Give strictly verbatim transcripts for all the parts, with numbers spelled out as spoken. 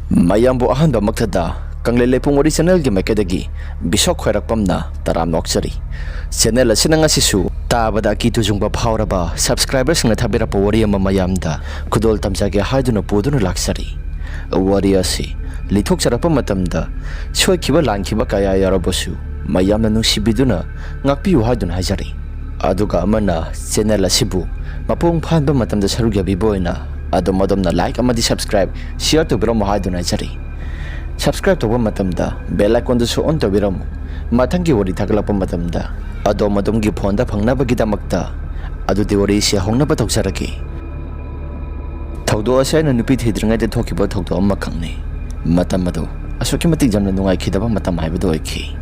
ꯃꯌꯥꯝꯕꯨ ꯑꯍꯥꯟꯕꯃꯛꯇꯗ ꯀꯪꯂꯩ ꯂꯩꯄꯨꯡ ꯋꯥꯔꯤ ꯆꯦꯅꯦꯜꯒꯤ ꯃꯥꯏꯀꯩꯗꯒꯤ ꯕꯤꯁꯣꯛ ꯈ꯭ꯋꯥꯏꯔꯥꯛꯄꯝꯅ ꯇꯔꯥꯝꯅ ꯑꯣꯛꯆꯔꯤ꯫ ꯆꯦꯅꯦꯜ ꯑꯁꯤꯅ ꯉꯁꯤꯁꯨ ꯇꯥꯕꯗ ꯑꯀꯤ ꯇꯨꯖꯨꯡꯕ ꯐꯥꯎꯔꯕ ꯁꯕꯁꯀ꯭ꯔꯥꯏꯕꯔꯁꯤꯡꯅ ꯊꯥꯕꯤꯔꯛꯄ ꯋꯥꯔꯤ ꯑꯃ ꯃꯌꯥꯝꯗ ꯈꯨꯗꯣꯜ ꯇꯝꯖꯒꯦ ꯍꯥꯏꯗꯨꯅ ꯄꯨꯗꯨꯅ ꯂꯥꯛꯆꯔꯤ꯫ ꯋꯥꯔꯤ ꯑꯁꯤ ꯂꯤꯊꯣꯛꯆꯔꯛꯄ ꯃꯇꯝꯗ ꯁꯣꯏꯈꯤꯕ ꯂꯥꯟꯈꯤꯕ ꯀꯌꯥ ꯌꯥꯎꯔꯕꯁꯨ ꯃꯌꯥꯝꯅ ꯅꯨꯡꯁꯤꯕꯤꯗꯨꯅ ꯉꯥꯛꯄꯤꯌꯨ ꯍꯥꯏꯗꯨꯅ ꯍꯥꯏꯖꯔꯤ꯫ ꯑꯗꯨꯒ ꯑꯃꯅ ꯆꯦꯅꯦꯜ ꯑꯁꯤꯕꯨ ꯃꯄꯨꯡ ꯐꯥꯍꯟꯕ ꯃꯇꯝꯗ ꯁꯔꯨꯛ ꯌꯥꯕꯤꯕ ꯑꯣꯏꯅ ꯑꯗꯣꯝ ꯑꯗꯣꯝꯅ ꯂꯥꯏꯛ ꯑꯃꯗꯤ ꯁꯕꯁꯀ꯭ꯔꯥꯏꯕ, ꯁꯤꯌꯔ ꯇꯧꯕꯤꯔꯝꯃꯨ ꯍꯥꯏꯗꯨꯅ ꯍꯥꯏꯖꯔꯤ꯫ ꯁꯕꯁꯀ꯭ꯔꯥꯏꯕ ꯇꯧꯕ ꯃꯇꯝꯗ ꯕꯦꯜ ꯑꯥꯏꯀꯣꯟꯗꯨꯁꯨ ꯑꯣꯟ ꯇꯧꯕꯤꯔꯝꯃꯨ꯫ ꯃꯊꯪꯒꯤ ꯋꯥꯔꯤ ꯊꯥꯒꯠꯂꯛꯄ ꯃꯇꯝꯗ ꯑꯗꯣꯝ ꯑꯗꯣꯝꯒꯤ ꯐꯣꯟꯗ ꯐꯪꯅꯕꯒꯤꯗꯃꯛꯇ꯫ ꯑꯗꯨꯗꯤ ꯋꯥꯔꯤꯁꯤ ꯍꯧꯅꯕ ꯇꯧꯖꯔꯒꯦ꯫ ꯊꯧꯗꯣꯛ ꯑꯁꯤ ꯑꯩꯅ ꯅꯨꯄꯤ ꯊꯤꯗ꯭ꯔꯤꯉꯩꯗ ꯊꯣꯛꯈꯤꯕ ꯊꯧꯗꯣꯛ ꯑꯃꯈꯛꯅꯤ꯫ ꯃꯇꯝ ꯑꯗꯨ ꯑꯁꯨꯛꯀꯤ ꯃꯇꯤꯛ ꯌꯥꯝꯅ ꯅꯨꯡꯉꯥꯏꯈꯤꯗꯕ ꯃꯇꯝ ꯍꯥꯏꯕꯗꯨ ꯑꯣꯏꯈꯤ꯫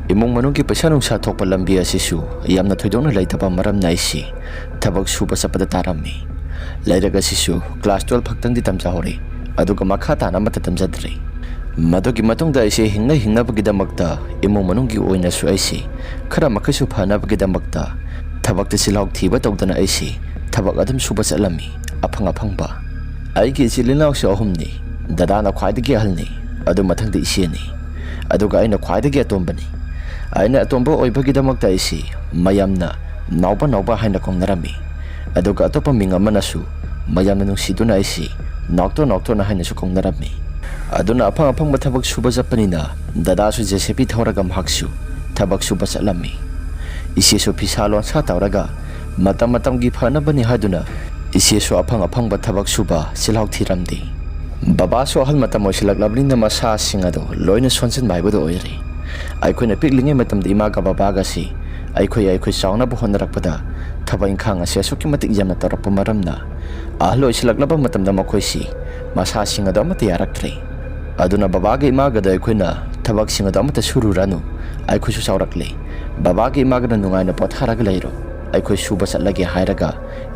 ꯏꯃꯨꯡ ꯃꯅꯨꯡꯒꯤ ꯄꯩꯁꯥ ꯅꯨꯡꯁꯥ ꯊꯣꯛꯄ ꯂꯝꯕꯤ ꯑꯁꯤꯁꯨ ꯌꯥꯝꯅ ꯊꯣꯏꯗꯣꯛꯅ ꯂꯩꯇꯕ ꯃꯔꯝꯅ ꯑꯩꯁꯤ ꯊꯕꯛ ꯁꯨꯕ ꯆꯠꯄꯗ ꯇꯥꯔꯝꯃꯤ꯫ ꯂꯥꯏꯔꯤꯛ ꯑꯁꯤꯁꯨ ꯀ꯭ꯂꯥꯁ ꯇꯨꯌꯦꯜꯐ ꯈꯛꯇꯪꯗꯤ ꯇꯝꯖꯍꯧꯔꯦ, ꯑꯗꯨꯒ ꯃꯈꯥ ꯇꯥꯅ ꯑꯃꯠꯇ ꯇꯝꯖꯗ꯭ꯔꯦ꯫ ꯃꯗꯨꯒꯤ ꯃꯇꯨꯡꯗ ꯑꯩꯁꯦ ꯍꯤꯡꯅ ꯍꯤꯡꯅꯕꯒꯤꯗꯃꯛꯇ ꯏꯃꯨꯡ ꯃꯅꯨꯡꯒꯤ ꯑꯣꯏꯅꯁꯨ ꯑꯩꯁꯦ ꯈꯔ ꯃꯈꯩꯁꯨ ꯐꯅꯕꯒꯤꯗꯃꯛꯇ ꯊꯕꯛꯇ ꯆꯤꯜꯍꯥꯎ ꯊꯤꯕ ꯇꯧꯗꯅ ꯑꯩꯁꯦ ꯊꯕꯛ ꯑꯗꯨꯝ ꯁꯨꯕ ꯆꯠꯂꯝꯃꯤ, ꯑꯐꯪ ꯑꯐꯪꯕ꯫ ꯑꯩꯒꯤ ꯏꯆꯤꯜ ꯏꯅꯥꯎꯁꯨ ꯑꯍꯨꯝꯅꯤ꯫ ꯗꯗꯥꯅ ꯈ꯭ꯋꯥꯏꯗꯒꯤ ꯑꯍꯜꯅꯤ, ꯑꯗꯨ ꯃꯊꯪꯗ ꯏꯆꯦꯅꯤ, ꯑꯗꯨꯒ ꯑꯩꯅ ꯈ꯭ꯋꯥꯏꯗꯒꯤ ꯑꯇꯣꯝꯕꯅꯤ꯫ ꯑꯩꯅ ꯑꯇꯣꯝꯕ ꯑꯣꯏꯕꯒꯤꯗꯃꯛꯇ ꯑꯩꯁꯤ ꯃꯌꯥꯝꯅ ꯅꯥꯎꯕ ꯅꯥꯎꯕ ꯍꯥꯏꯅ ꯀꯧꯅꯔꯝꯃꯤ, ꯑꯗꯨꯒ ꯑꯇꯣꯞꯄ ꯃꯤꯡ ꯑꯃꯅꯁꯨ ꯃꯌꯥꯝꯅ ꯅꯨꯡꯁꯤꯗꯨꯅ ꯑꯩꯁꯤ ꯅꯥꯎꯇꯣ ꯅꯥꯎꯇꯣꯅ ꯍꯥꯏꯅꯁꯨ ꯀꯧꯅꯔꯝꯃꯤ꯫ ꯑꯗꯨꯅ ꯑꯐꯪ ꯑꯐꯪꯕ ꯊꯕꯛ ꯁꯨꯕ ꯆꯠꯄꯅꯤꯅ ꯗꯗꯥꯁꯨ ꯖꯦ ꯁꯤ ꯕꯤ ꯊꯧꯔꯒ ꯃꯍꯥꯛꯁꯨ ꯊꯕꯛ ꯁꯨꯕ ꯆꯠꯂꯝꯃꯤ꯫ ꯏꯆꯦꯁꯨ ꯐꯤꯁꯥ ꯂꯣꯟꯁꯥ ꯇꯧꯔꯒ ꯃꯇꯝ ꯃꯇꯝꯒꯤ ꯐꯅꯕꯅꯤ ꯍꯥꯏꯗꯨꯅ ꯏꯆꯦꯁꯨ ꯑꯐꯪ ꯑꯐꯪꯕ ꯊꯕꯛ ꯁꯨꯕ ꯆꯤꯜꯍꯥꯎ ꯊꯤꯔꯝꯗꯦ꯫ ꯕꯕꯥꯁꯨ ꯑꯍꯜ ꯃꯇꯝ ꯑꯣꯏꯁꯤꯜꯂꯛꯂꯕꯅꯤꯅ ꯃꯁꯥꯁꯤꯡ ꯑꯗꯨ ꯂꯣꯏꯅ ꯁꯣꯟꯖꯤꯟꯕ ꯍꯥꯏꯕꯗꯨ ꯑꯣꯏꯔꯦ꯫ ꯑꯩꯈꯣꯏꯅ ꯄꯤꯛꯂꯤꯉꯩ ꯃꯇꯝꯗ ꯏꯃꯥꯒ ꯕꯕꯥꯒꯁꯤ ꯑꯩꯈꯣꯏ ꯑꯩꯈꯣꯏ ꯆꯥꯎꯅꯕ ꯍꯣꯠꯅꯔꯛꯄꯗ ꯊꯕꯛ ꯏꯪꯈꯥꯡ ꯑꯁꯤ ꯑꯁꯨꯛꯀꯤ ꯃꯇꯤꯛ ꯌꯥꯝꯅ ꯇꯧꯔꯛꯄ ꯃꯔꯝꯅ ꯑꯍꯜ ꯑꯣꯏꯁꯤꯜꯂꯛꯂꯕ ꯃꯇꯝꯗ ꯃꯈꯣꯏꯁꯤ ꯃꯁꯥꯁꯤꯡ ꯑꯗꯨ ꯑꯃꯠꯇ ꯌꯥꯔꯛꯇ꯭ꯔꯦ꯫ ꯑꯗꯨꯅ ꯕꯕꯥꯒ ꯏꯃꯥꯒꯗ ꯑꯩꯈꯣꯏꯅ ꯊꯕꯛꯁꯤꯡ ꯑꯗꯨ ꯑꯃꯠꯇ ꯁꯨꯔꯨꯔꯅꯨ, ꯑꯩꯈꯣꯏꯁꯨ ꯆꯥꯎꯔꯛꯂꯦ, ꯕꯕꯥꯒ ꯏꯃꯥꯒꯅ ꯅꯨꯡꯉꯥꯏꯅ ꯄꯣꯊꯥꯔꯒ ꯂꯩꯔꯣ, ꯑꯩꯈꯣꯏ ꯁꯨꯕ ꯆꯠꯂꯒꯦ ꯍꯥꯏꯔꯒ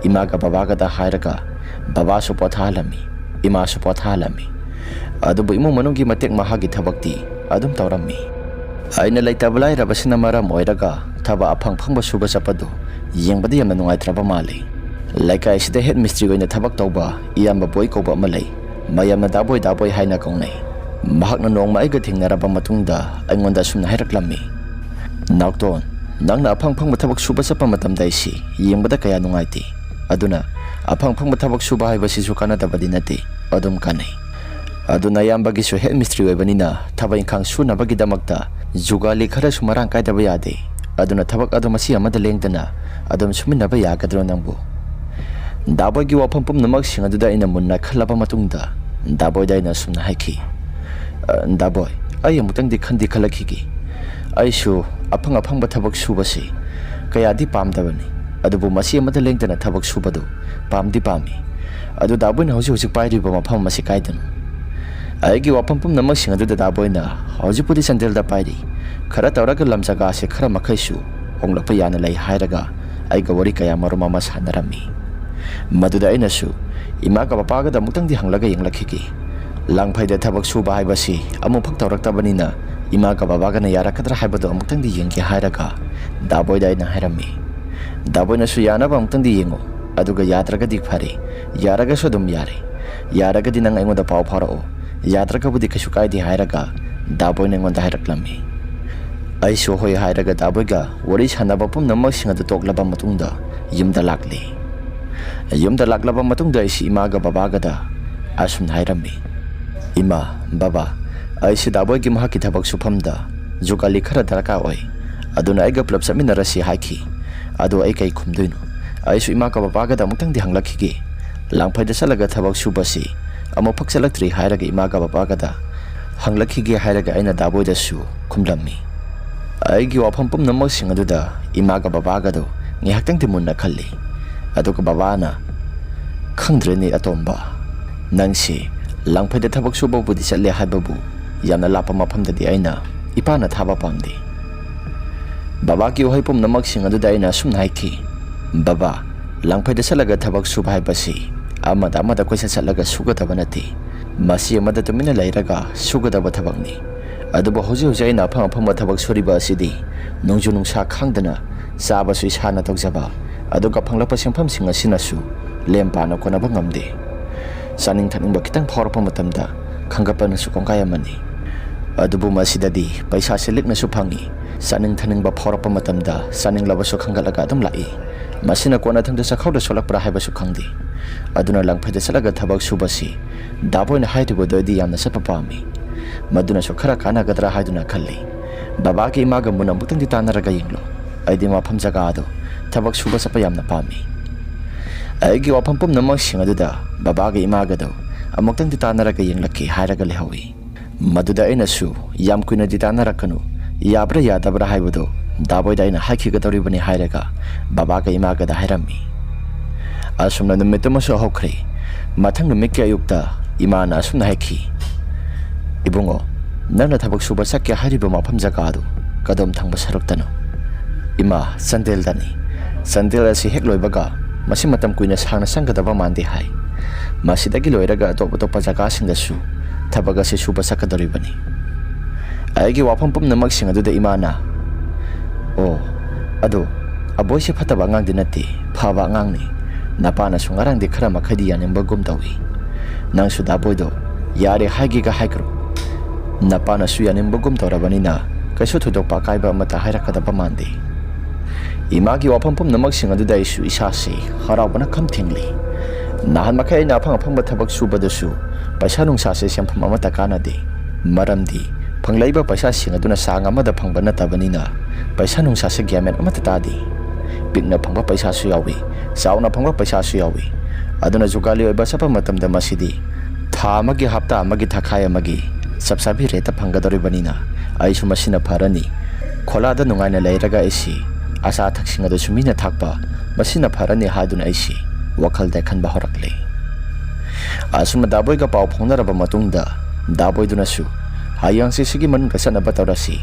ꯏꯃꯥꯒ ꯕꯕꯥꯒꯗ ꯍꯥꯏꯔꯒ ꯕꯕꯥꯁꯨ ꯄꯣꯊꯥꯍꯜꯂꯝꯃꯤ, ꯏꯃꯥꯁꯨ ꯄꯣꯊꯥꯍꯜꯂꯝꯃꯤ꯫ ꯑꯗꯨꯕꯨ ꯏꯃꯨꯡ ꯃꯅꯨꯡꯒꯤ ꯃꯇꯦꯡ ꯃꯍꯥꯛꯀꯤ ꯊꯕꯛꯇꯤ ꯑꯗꯨꯝ ꯇꯧꯔꯝꯃꯤ꯫ ꯑꯩꯅ ꯂꯩꯇꯕ ꯂꯥꯏꯔꯕꯁꯤꯅ ꯃꯔꯝ ꯑꯣꯏꯔꯒ ꯊꯕꯛ ꯑꯐꯪ ꯐꯪꯕ ꯁꯨꯕ ꯆꯠꯄꯗꯨ ꯌꯦꯡꯕꯗ ꯌꯥꯝꯅ ꯅꯨꯡꯉꯥꯏꯇ꯭ꯔꯕ ꯃꯥꯜꯂꯤ꯫ ꯂꯩꯀꯥꯏꯁꯤꯗ ꯍꯦꯗ ꯃꯤꯁꯇ꯭ꯔꯤ ꯑꯣꯏꯅ ꯊꯕꯛ ꯇꯧꯕ ꯏꯌꯥꯝꯕ ꯕꯣꯏ ꯀꯧꯕ ꯑꯃ ꯂꯩ꯫ ꯃꯌꯥꯝꯅ ꯗꯥꯕꯣꯏ ꯗꯥꯕꯣꯏ ꯍꯥꯏꯅ ꯀꯧꯅꯩ꯫ ꯃꯍꯥꯛꯅ ꯅꯣꯡꯃ ꯑꯩꯒ ꯊꯦꯡꯅꯔꯕ ꯃꯇꯨꯡꯗ ꯑꯩꯉꯣꯟꯗ ꯑꯁꯨꯝꯅ ꯍꯥꯏꯔꯛꯂꯝꯃꯤ, "ꯅꯥꯎꯇꯣꯟ, ꯅꯪꯅ ꯑꯐꯪ ꯑꯐꯪꯕ ꯊꯕꯛ ꯁꯨꯕ ꯆꯠꯄ ꯃꯇꯝꯗ ꯑꯩꯁꯤ ꯌꯦꯡꯕꯗ ꯀꯌꯥ ꯅꯨꯡꯉꯥꯏꯇꯦ꯫ ꯑꯗꯨꯅ ꯑꯐꯪ ꯑꯐꯪꯕ ꯊꯕꯛ ꯁꯨꯕ ꯍꯥꯏꯕꯁꯤꯁꯨ ꯀꯥꯟꯅꯗꯕꯗꯤ ꯅꯠꯇꯦ, ꯑꯗꯨꯝ ꯀꯥꯟꯅꯩ꯫ ꯑꯗꯨꯅ ꯏꯌꯥꯝꯕꯒꯤꯁꯨ ꯍꯦꯗ ꯃꯤꯁꯇ꯭ꯔꯤ ꯑꯣꯏꯕꯅꯤꯅ ꯊꯕꯛ ꯏꯪꯈꯥꯡ ꯁꯨꯅꯕꯒꯤꯗꯃꯛꯇ ꯖꯨꯒꯥꯂꯤ ꯈꯔꯁꯨ ꯃꯔꯥꯡ ꯀꯥꯏꯗꯕ ꯌꯥꯗꯦ꯫ ꯑꯗꯨꯅ ꯊꯕꯛ ꯑꯗꯨ ꯃꯁꯤ ꯑꯃꯗ ꯂꯦꯡꯗꯅ ꯑꯗꯨꯝ ꯁꯨꯃꯤꯟꯅꯕ ꯌꯥꯒꯗ꯭ꯔꯣ ꯅꯪꯕꯨ?" ꯗꯥꯕꯣꯏꯒꯤ ꯋꯥꯐꯝ ꯄꯨꯝꯅꯃꯛꯁꯤꯡ ꯑꯗꯨꯗ ꯑꯩꯅ ꯃꯨꯟꯅ ꯈꯜꯂꯕ ꯃꯇꯨꯡꯗ ꯗꯥꯕꯣꯏꯗ ꯑꯩꯅ ꯑꯁꯨꯝꯅ ꯍꯥꯏꯈꯤ, "ꯑ, ꯗꯥꯕꯣꯏ, ꯑꯩ ꯑꯃꯨꯛꯇꯪꯗꯤ ꯈꯟꯗꯤ ꯈꯜꯂꯛꯈꯤꯒꯦ꯫ ꯑꯩꯁꯨ ꯑꯐꯪ ꯑꯐꯪꯕ ꯊꯕꯛ ꯁꯨꯕꯁꯤ ꯀꯌꯥꯗꯤ ꯄꯥꯝꯗꯕꯅꯤ, ꯑꯗꯨꯕꯨ ꯃꯁꯤ ꯑꯃꯗ ꯂꯦꯡꯗꯅ ꯊꯕꯛ ꯁꯨꯕꯗꯨ ꯄꯥꯝꯗꯤ ꯄꯥꯝꯃꯤ꯫ ꯑꯗꯨ ꯗꯥꯕꯣꯏꯅ ꯍꯧꯖꯤꯛ ꯍꯧꯖꯤꯛ ꯄꯥꯏꯔꯤꯕ ꯃꯐꯝ ꯑꯁꯤ ꯀꯥꯏꯗꯅꯣ?" ꯑꯩꯒꯤ ꯋꯥꯐꯝ ꯄꯨꯝꯅꯃꯛꯁꯤꯡ ꯑꯗꯨꯗ ꯗꯥꯕꯣꯏꯅ, "ꯍꯧꯖꯤꯛꯄꯨꯗꯤ ꯆꯥꯟꯗꯦꯜꯗ ꯄꯥꯏꯔꯤ, ꯈꯔ ꯇꯧꯔꯒ ꯂꯝ ꯖꯒꯥꯁꯦ ꯈꯔ ꯃꯈꯩꯁꯨ ꯍꯣꯡꯂꯛꯄ ꯌꯥꯅ ꯂꯩ" ꯍꯥꯏꯔꯒ ꯑꯩꯒ ꯋꯥꯔꯤ ꯀꯌꯥ ꯃꯔꯨꯝ ꯑꯃ ꯁꯥꯟꯅꯔꯝꯃꯤ꯫ ꯃꯗꯨꯗ ꯑꯩꯅꯁꯨ ꯏꯃꯥꯒ ꯕꯕꯥꯒꯗ ꯑꯃꯨꯛꯇꯪꯗꯤ ꯍꯪꯂꯒ ꯌꯦꯡꯂꯛꯈꯤꯒꯦ꯫ ꯂꯥꯡꯐꯩꯗ ꯊꯕꯛ ꯁꯨꯕ ꯍꯥꯏꯕꯁꯤ ꯑꯃꯨꯛꯐꯥꯎ ꯇꯧꯔꯛꯇꯕꯅꯤꯅ ꯏꯃꯥꯒ ꯕꯕꯥꯒꯅ ꯌꯥꯔꯛꯀꯗ꯭ꯔꯥ ꯍꯥꯏꯕꯗꯨ ꯑꯃꯨꯛꯇꯪꯗꯤ ꯌꯦꯡꯒꯦ ꯍꯥꯏꯔꯒ ꯗꯥꯕꯣꯏꯗ ꯑꯩꯅ ꯍꯥꯏꯔꯝꯃꯤ꯫ ꯗꯥꯕꯣꯏꯅꯁꯨ, "ꯌꯥꯅꯕ ꯑꯃꯨꯛꯇꯪꯗꯤ ꯌꯦꯡꯉꯣ, ꯑꯗꯨꯒ ꯌꯥꯗ꯭ꯔꯒꯗꯤ ꯐꯔꯦ, ꯌꯥꯔꯒꯁꯨ ꯑꯗꯨꯝ ꯌꯥꯔꯦ, ꯌꯥꯔꯒꯗꯤ ꯅꯪ ꯑꯩꯉꯣꯟꯗ ꯄꯥꯎ ꯐꯥꯎꯔꯛꯑꯣ, ꯌꯥꯗ꯭ꯔꯒꯕꯨꯗꯤ ꯀꯩꯁꯨ ꯀꯥꯏꯗꯦ" ꯍꯥꯏꯔꯒ ꯗꯥꯕꯣꯏꯅ ꯑꯩꯉꯣꯟꯗ ꯍꯥꯏꯔꯛꯂꯝꯃꯤ꯫ ꯑꯩꯁꯨ ꯍꯣꯏ ꯍꯥꯏꯔꯒ ꯗꯥꯕꯣꯏꯒ ꯋꯥꯔꯤ ꯁꯥꯟꯅꯕ ꯄꯨꯝꯅꯃꯛꯁꯤꯡ ꯑꯗꯨ ꯇꯣꯛꯂꯕ ꯃꯇꯨꯡꯗ ꯌꯨꯝꯗ ꯂꯥꯛꯂꯤ꯫ ꯌꯨꯝꯗ ꯂꯥꯛꯂꯕ ꯃꯇꯨꯡꯗ ꯑꯩꯁꯤ ꯏꯃꯥꯒ ꯕꯕꯥꯒꯗ ꯑꯁꯨꯝꯅ ꯍꯥꯏꯔꯝꯃꯤ, "ꯏꯃꯥ, ꯕꯕꯥ, ꯑꯩꯁꯤ ꯗꯥꯕꯣꯏꯒꯤ ꯃꯍꯥꯛꯀꯤ ꯊꯕꯛ ꯁꯨꯐꯝꯗ ꯖꯨꯒꯥꯂꯤ ꯈꯔ ꯗꯔꯀꯥꯔ ꯑꯣꯏ, ꯑꯗꯨꯅ ꯑꯩꯒ ꯄꯨꯂꯞ ꯆꯠꯃꯤꯟꯅꯔꯁꯤ" ꯍꯥꯏꯈꯤ꯫ ꯑꯗꯣ ꯑꯩ ꯀꯩ ꯈꯨꯝꯗꯣꯏꯅꯣ? ꯑꯩꯁꯨ ꯏꯃꯥꯒ ꯕꯕꯥꯒꯗ ꯑꯃꯨꯛꯇꯪꯗꯤ ꯍꯪꯂꯛꯈꯤꯒꯦ꯫ ꯂꯥꯡꯐꯩꯗ ꯆꯠꯂꯒ ꯊꯕꯛ ꯁꯨꯕꯁꯤ ꯑꯃꯨꯛꯐꯥꯎ ꯆꯠꯂꯛꯇ꯭ꯔꯤ ꯍꯥꯏꯔꯒ ꯏꯃꯥꯒ ꯕꯕꯥꯒꯗ ꯍꯪꯂꯛꯈꯤꯒꯦ ꯍꯥꯏꯔꯒ ꯑꯩꯅ ꯗꯥꯕꯣꯏꯗꯁꯨ ꯈꯨꯝꯂꯝꯃꯤ꯫ ꯑꯩꯒꯤ ꯋꯥꯐꯝ ꯄꯨꯝꯅꯃꯛꯁꯤꯡ ꯑꯗꯨꯗ ꯏꯃꯥꯒ ꯕꯕꯥꯒꯗꯣ ꯉꯥꯏꯍꯥꯛꯇꯪꯗꯤ ꯃꯨꯟꯅ ꯈꯜꯂꯤ꯫ ꯑꯗꯨꯒ ꯕꯕꯥꯅ, "ꯈꯪꯗ꯭ꯔꯦꯅꯦ ꯑꯇꯣꯝꯕ, ꯅꯪꯁꯤ ꯂꯥꯡꯐꯩꯗ ꯊꯕꯛ ꯁꯨꯕꯕꯨꯗꯤ ꯆꯠꯂꯦ ꯍꯥꯏꯕꯕꯨ ꯌꯥꯝꯅ ꯂꯥꯞꯄ ꯃꯐꯝꯗꯗꯤ ꯑꯩꯅ ꯏꯄꯥꯅ ꯊꯥꯕ ꯄꯥꯝꯗꯦ"꯫ ꯕꯕꯥꯒꯤ ꯋꯥꯍꯩ ꯄꯨꯝꯅꯃꯛꯁꯤꯡ ꯑꯗꯨꯗ ꯑꯩꯅ ꯑꯁꯨꯝꯅ ꯍꯥꯏꯈꯤ, "ꯕꯕꯥ, ꯂꯥꯡꯐꯩꯗ ꯆꯠꯂꯒ ꯊꯕꯛ ꯁꯨꯕ ꯍꯥꯏꯕꯁꯤ ꯑꯃꯗ ꯑꯃꯗ ꯀꯣꯏꯆꯠ ꯆꯠꯂꯒ ꯁꯨꯒꯗꯕ ꯅꯠꯇꯦ꯫ ꯃꯁꯤ ꯑꯃꯗ ꯇꯨꯃꯤꯟꯅ ꯂꯩꯔꯒ ꯁꯨꯒꯗꯕ ꯊꯕꯛꯅꯤ꯫ ꯑꯗꯨꯕꯨ ꯍꯧꯖꯤꯛ ꯍꯧꯖꯤꯛ ꯑꯩꯅ ꯑꯐꯪ ꯑꯐꯪꯕ ꯊꯕꯛ ꯁꯨꯔꯤꯕ ꯑꯁꯤꯗꯤ ꯅꯣꯡꯖꯨ ꯅꯨꯡꯁꯥ ꯈꯪꯗꯅ ꯆꯥꯕꯁꯨ ꯏꯁꯥꯅ ꯇꯧꯖꯕ, ꯑꯗꯨꯒ ꯐꯪꯂꯛꯄ ꯁꯦꯟꯐꯝꯁꯤꯡ ꯑꯁꯤꯅꯁꯨ ꯂꯦꯝ ꯄꯥꯅ ꯀꯣꯟꯅꯕ ꯉꯝꯗꯦ"꯫ ꯆꯥꯅꯤꯡ ꯊꯛꯅꯤꯡꯕ ꯈꯤꯇꯪ ꯐꯥꯎꯔꯛꯄ ꯃꯇꯝꯗ ꯈꯟꯒꯠꯄꯅꯁꯨ ꯀꯣꯡꯒꯥꯏ ꯑꯃꯅꯤ꯫ ꯑꯗꯨꯕꯨ ꯃꯁꯤꯗꯗꯤ ꯄꯩꯁꯥꯁꯦ ꯂꯤꯛꯅꯁꯨ ꯐꯪꯏ꯫ ꯆꯥꯅꯤꯡ ꯊꯛꯅꯤꯡꯕ ꯐꯥꯎꯔꯛꯄ ꯃꯇꯝꯗ ꯆꯥꯅꯤꯡꯂꯕꯁꯨ ꯈꯟꯒꯠꯂꯒ ꯑꯗꯨꯝ ꯂꯥꯛꯏ꯫ ꯃꯁꯤꯅ ꯀꯣꯟꯅꯊꯪꯗ ꯆꯥꯛꯈꯥꯎꯗ ꯁꯣꯛꯂꯛꯄ꯭ꯔꯥ ꯍꯥꯏꯕꯁꯨ ꯈꯪꯗꯦ꯫ ꯑꯗꯨꯅ ꯂꯪꯐꯩꯗ ꯆꯠꯂꯒ ꯊꯕꯛ ꯁꯨꯕꯁꯤ ꯗꯥꯕꯣꯏꯅ ꯍꯥꯏꯔꯤꯕꯗꯣ ꯑꯩꯗꯤ ꯌꯥꯝꯅ ꯆꯠꯄ ꯄꯥꯝꯃꯤ꯫ ꯃꯗꯨꯅꯁꯨ ꯈꯔ ꯀꯥꯟꯅꯒꯗ꯭ꯔꯥ ꯍꯥꯏꯗꯨꯅ ꯈꯜꯂꯤ꯫ ꯕꯕꯥꯒ ꯏꯃꯥꯒ ꯃꯨꯟꯅ ꯑꯃꯨꯛꯇꯪꯗꯤ ꯇꯥꯟꯅꯔꯒ ꯌꯦꯡꯂꯣ꯫ ꯑꯩꯗꯤ ꯃꯐꯝ ꯖꯒꯥ ꯑꯗꯣ ꯊꯕꯛ ꯁꯨꯕ ꯆꯠꯄ ꯌꯥꯝꯅ ꯄꯥꯝꯃꯤ꯫ ꯑꯩꯒꯤ ꯋꯥꯐꯝ ꯄꯨꯝꯅꯃꯛꯁꯤꯡ ꯑꯗꯨꯗ ꯕꯕꯥꯒ ꯏꯃꯥꯒꯗꯣ ꯑꯃꯨꯛꯇꯪꯗꯤ ꯇꯥꯟꯅꯔꯒ ꯌꯦꯡꯂꯛꯀꯦ ꯍꯥꯏꯔꯒ ꯂꯩꯍꯧꯏ꯫ ꯃꯗꯨꯗ ꯑꯩꯅꯁꯨ ꯌꯥꯝ ꯀꯨꯏꯅꯗꯤ ꯇꯥꯟꯅꯔꯛꯀꯅꯨ, ꯌꯥꯕ꯭ꯔꯥ ꯌꯥꯗꯕ꯭ꯔꯥ ꯍꯥꯏꯕꯗꯣ ꯗꯥꯕꯣꯏꯗ ꯑꯩꯅ ꯍꯥꯏꯈꯤꯒꯗꯧꯔꯤꯕꯅꯤ ꯍꯥꯏꯔꯒ ꯕꯕꯥꯒ ꯏꯃꯥꯒꯗ ꯍꯥꯏꯔꯝꯃꯤ꯫ ꯑꯁꯨꯝꯅ ꯅꯨꯃꯤꯠꯇꯨꯃꯁꯨ ꯍꯧꯈ꯭ꯔꯦ꯫ ꯃꯊꯪ ꯅꯨꯃꯤꯠꯀꯤ ꯑꯌꯨꯛꯇ ꯏꯃꯥꯅ ꯑꯁꯨꯝꯅ ꯍꯥꯏꯈꯤ, "ꯏꯕꯨꯡꯉꯣ, ꯅꯪꯅ ꯊꯕꯛ ꯁꯨꯕ ꯆꯠꯀꯦ ꯍꯥꯏꯔꯤꯕ ꯃꯐꯝ ꯖꯒꯥꯗꯨ ꯀꯗꯣꯝ ꯊꯪꯕ ꯁꯔꯨꯛꯇꯅꯣ?" "ꯏꯃꯥ, ꯆꯥꯟꯗꯦꯜꯗꯅꯤ꯫ ꯆꯥꯟꯗꯦꯜ ꯑꯁꯤ ꯍꯦꯛ ꯂꯣꯏꯕꯒ ꯃꯁꯤ ꯃꯇꯝ ꯀꯨꯏꯅ ꯁꯥꯡꯅ ꯆꯪꯒꯗꯕ ꯃꯥꯟꯗꯦ ꯍꯥꯏ꯫ ꯃꯁꯤꯗꯒꯤ ꯂꯣꯏꯔꯒ ꯑꯇꯣꯞ ꯑꯇꯣꯞꯄ ꯖꯒꯥꯁꯤꯡꯗꯁꯨ ꯊꯕꯛ ꯑꯁꯤ ꯁꯨꯕ ꯆꯠꯀꯗꯧꯔꯤꯕꯅꯤ꯫" ꯑꯩꯒꯤ ꯋꯥꯐꯝ ꯄꯨꯝꯅꯃꯛꯁꯤꯡ ꯑꯗꯨꯗ ꯏꯃꯥꯅ, "ꯑꯣ, ꯑꯗꯨ ꯑꯕꯣꯏꯁꯦ ꯐꯠꯇꯕ ꯑꯉꯥꯡꯗꯤ ꯅꯠꯇꯦ, ꯐꯕ ꯑꯉꯥꯡꯅꯤ꯫ ꯅꯄꯥꯅꯁꯨ ꯉꯔꯥꯡꯗꯤ ꯈꯔ ꯃꯈꯩꯗꯤ ꯌꯥꯅꯤꯡꯕꯒꯨꯝ ꯇꯧꯏ꯫ ꯅꯪꯁꯨ ꯗꯥꯕꯣꯏꯗꯣ ꯌꯥꯔꯦ ꯍꯥꯏꯒꯦꯒ ꯍꯥꯏꯈ꯭ꯔꯣ꯫ ꯅꯄꯥꯅꯁꯨ ꯌꯥꯅꯤꯡꯕꯒꯨꯝ ꯇꯧꯔꯕꯅꯤꯅ ꯀꯩꯁꯨ ꯊꯣꯏꯗꯣꯛꯄ ꯑꯀꯥꯏꯕ ꯑꯃꯠꯇ ꯍꯥꯏꯔꯛꯀꯗꯕ ꯃꯥꯟꯗꯦ꯫" ꯏꯃꯥꯒꯤ ꯋꯥꯐꯝ ꯄꯨꯝꯅꯃꯛꯁꯤꯡ ꯑꯗꯨꯗ ꯑꯩꯁꯨ ꯏꯁꯥꯁꯤ ꯍꯔꯥꯎꯕꯅ ꯈꯝ ꯊꯦꯡꯂꯤ꯫ ꯅꯍꯥꯟ ꯃꯈꯩ ꯑꯩꯅ ꯑꯐꯪ ꯑꯐꯪꯕ ꯊꯕꯛ ꯁꯨꯕꯗꯁꯨ ꯄꯩꯁꯥ ꯅꯨꯡꯁꯥꯁꯦ ꯁꯦꯟꯐꯝ ꯑꯃꯠꯇ ꯀꯥꯟꯅꯗꯦ꯫ ꯃꯔꯝꯗꯤ ꯐꯪꯂꯛꯏꯕ ꯄꯩꯁꯥꯁꯤꯡ ꯑꯗꯨꯅ ꯆꯥꯡ ꯑꯃꯗ ꯐꯪꯕ ꯅꯠꯇꯕꯅꯤꯅ ꯄꯩꯁꯥ ꯅꯨꯡꯁꯥꯁꯦ ꯒ꯭ꯌꯥꯟ ꯃꯦꯟ ꯑꯃꯠꯇ ꯇꯥꯗꯦ꯫ ꯄꯤꯛꯅ ꯐꯪꯕ ꯄꯩꯁꯥꯁꯨ ꯌꯥꯎꯏ, ꯆꯥꯎꯅ ꯐꯪꯕ ꯄꯩꯁꯥꯁꯨ ꯌꯥꯎꯏ꯫ ꯑꯗꯨꯅ ꯖꯨꯒꯥꯂꯤ ꯑꯣꯏꯕ ꯆꯠꯄ ꯃꯇꯝꯗ ꯃꯁꯤꯗꯤ ꯊꯥ ꯑꯃꯒꯤ, ꯍꯞꯇꯥ ꯑꯃꯒꯤ, ꯊꯥꯈꯥꯏ ꯑꯃꯒꯤ ꯆꯞ ꯆꯥꯕꯤ ꯔꯦꯠꯇ ꯐꯪꯒꯗꯧꯔꯤꯕꯅꯤꯅ ꯑꯩꯁꯨ ꯃꯁꯤꯅ ꯐꯔꯅꯤ꯫ ꯈꯣꯂꯥꯗ ꯅꯨꯡꯉꯥꯏꯅ ꯂꯩꯔꯒ ꯑꯩꯁꯤ ꯑꯆꯥ ꯑꯊꯛꯁꯤꯡ ꯑꯗꯨꯁꯨ ꯃꯤꯅ ꯊꯥꯛꯄ, ꯃꯁꯤꯅ ꯐꯔꯅꯤ ꯍꯥꯏꯗꯨꯅ ꯑꯩꯁꯤ ꯋꯥꯈꯜꯗ ꯈꯟꯕ ꯍꯧꯔꯛꯂꯦ꯫ ꯑꯁꯨꯝꯅ ꯗꯥꯕꯣꯏꯒ ꯄꯥꯎ ꯐꯥꯎꯅꯔꯕ ꯃꯇꯨꯡꯗ ꯗꯥꯕꯣꯏꯗꯨꯅꯁꯨ, "ꯍꯌꯦꯡꯁꯤ ꯁꯤꯒꯤ ꯃꯅꯨꯡꯗ ꯆꯠꯅꯕ ꯇꯧꯔꯁꯤ꯫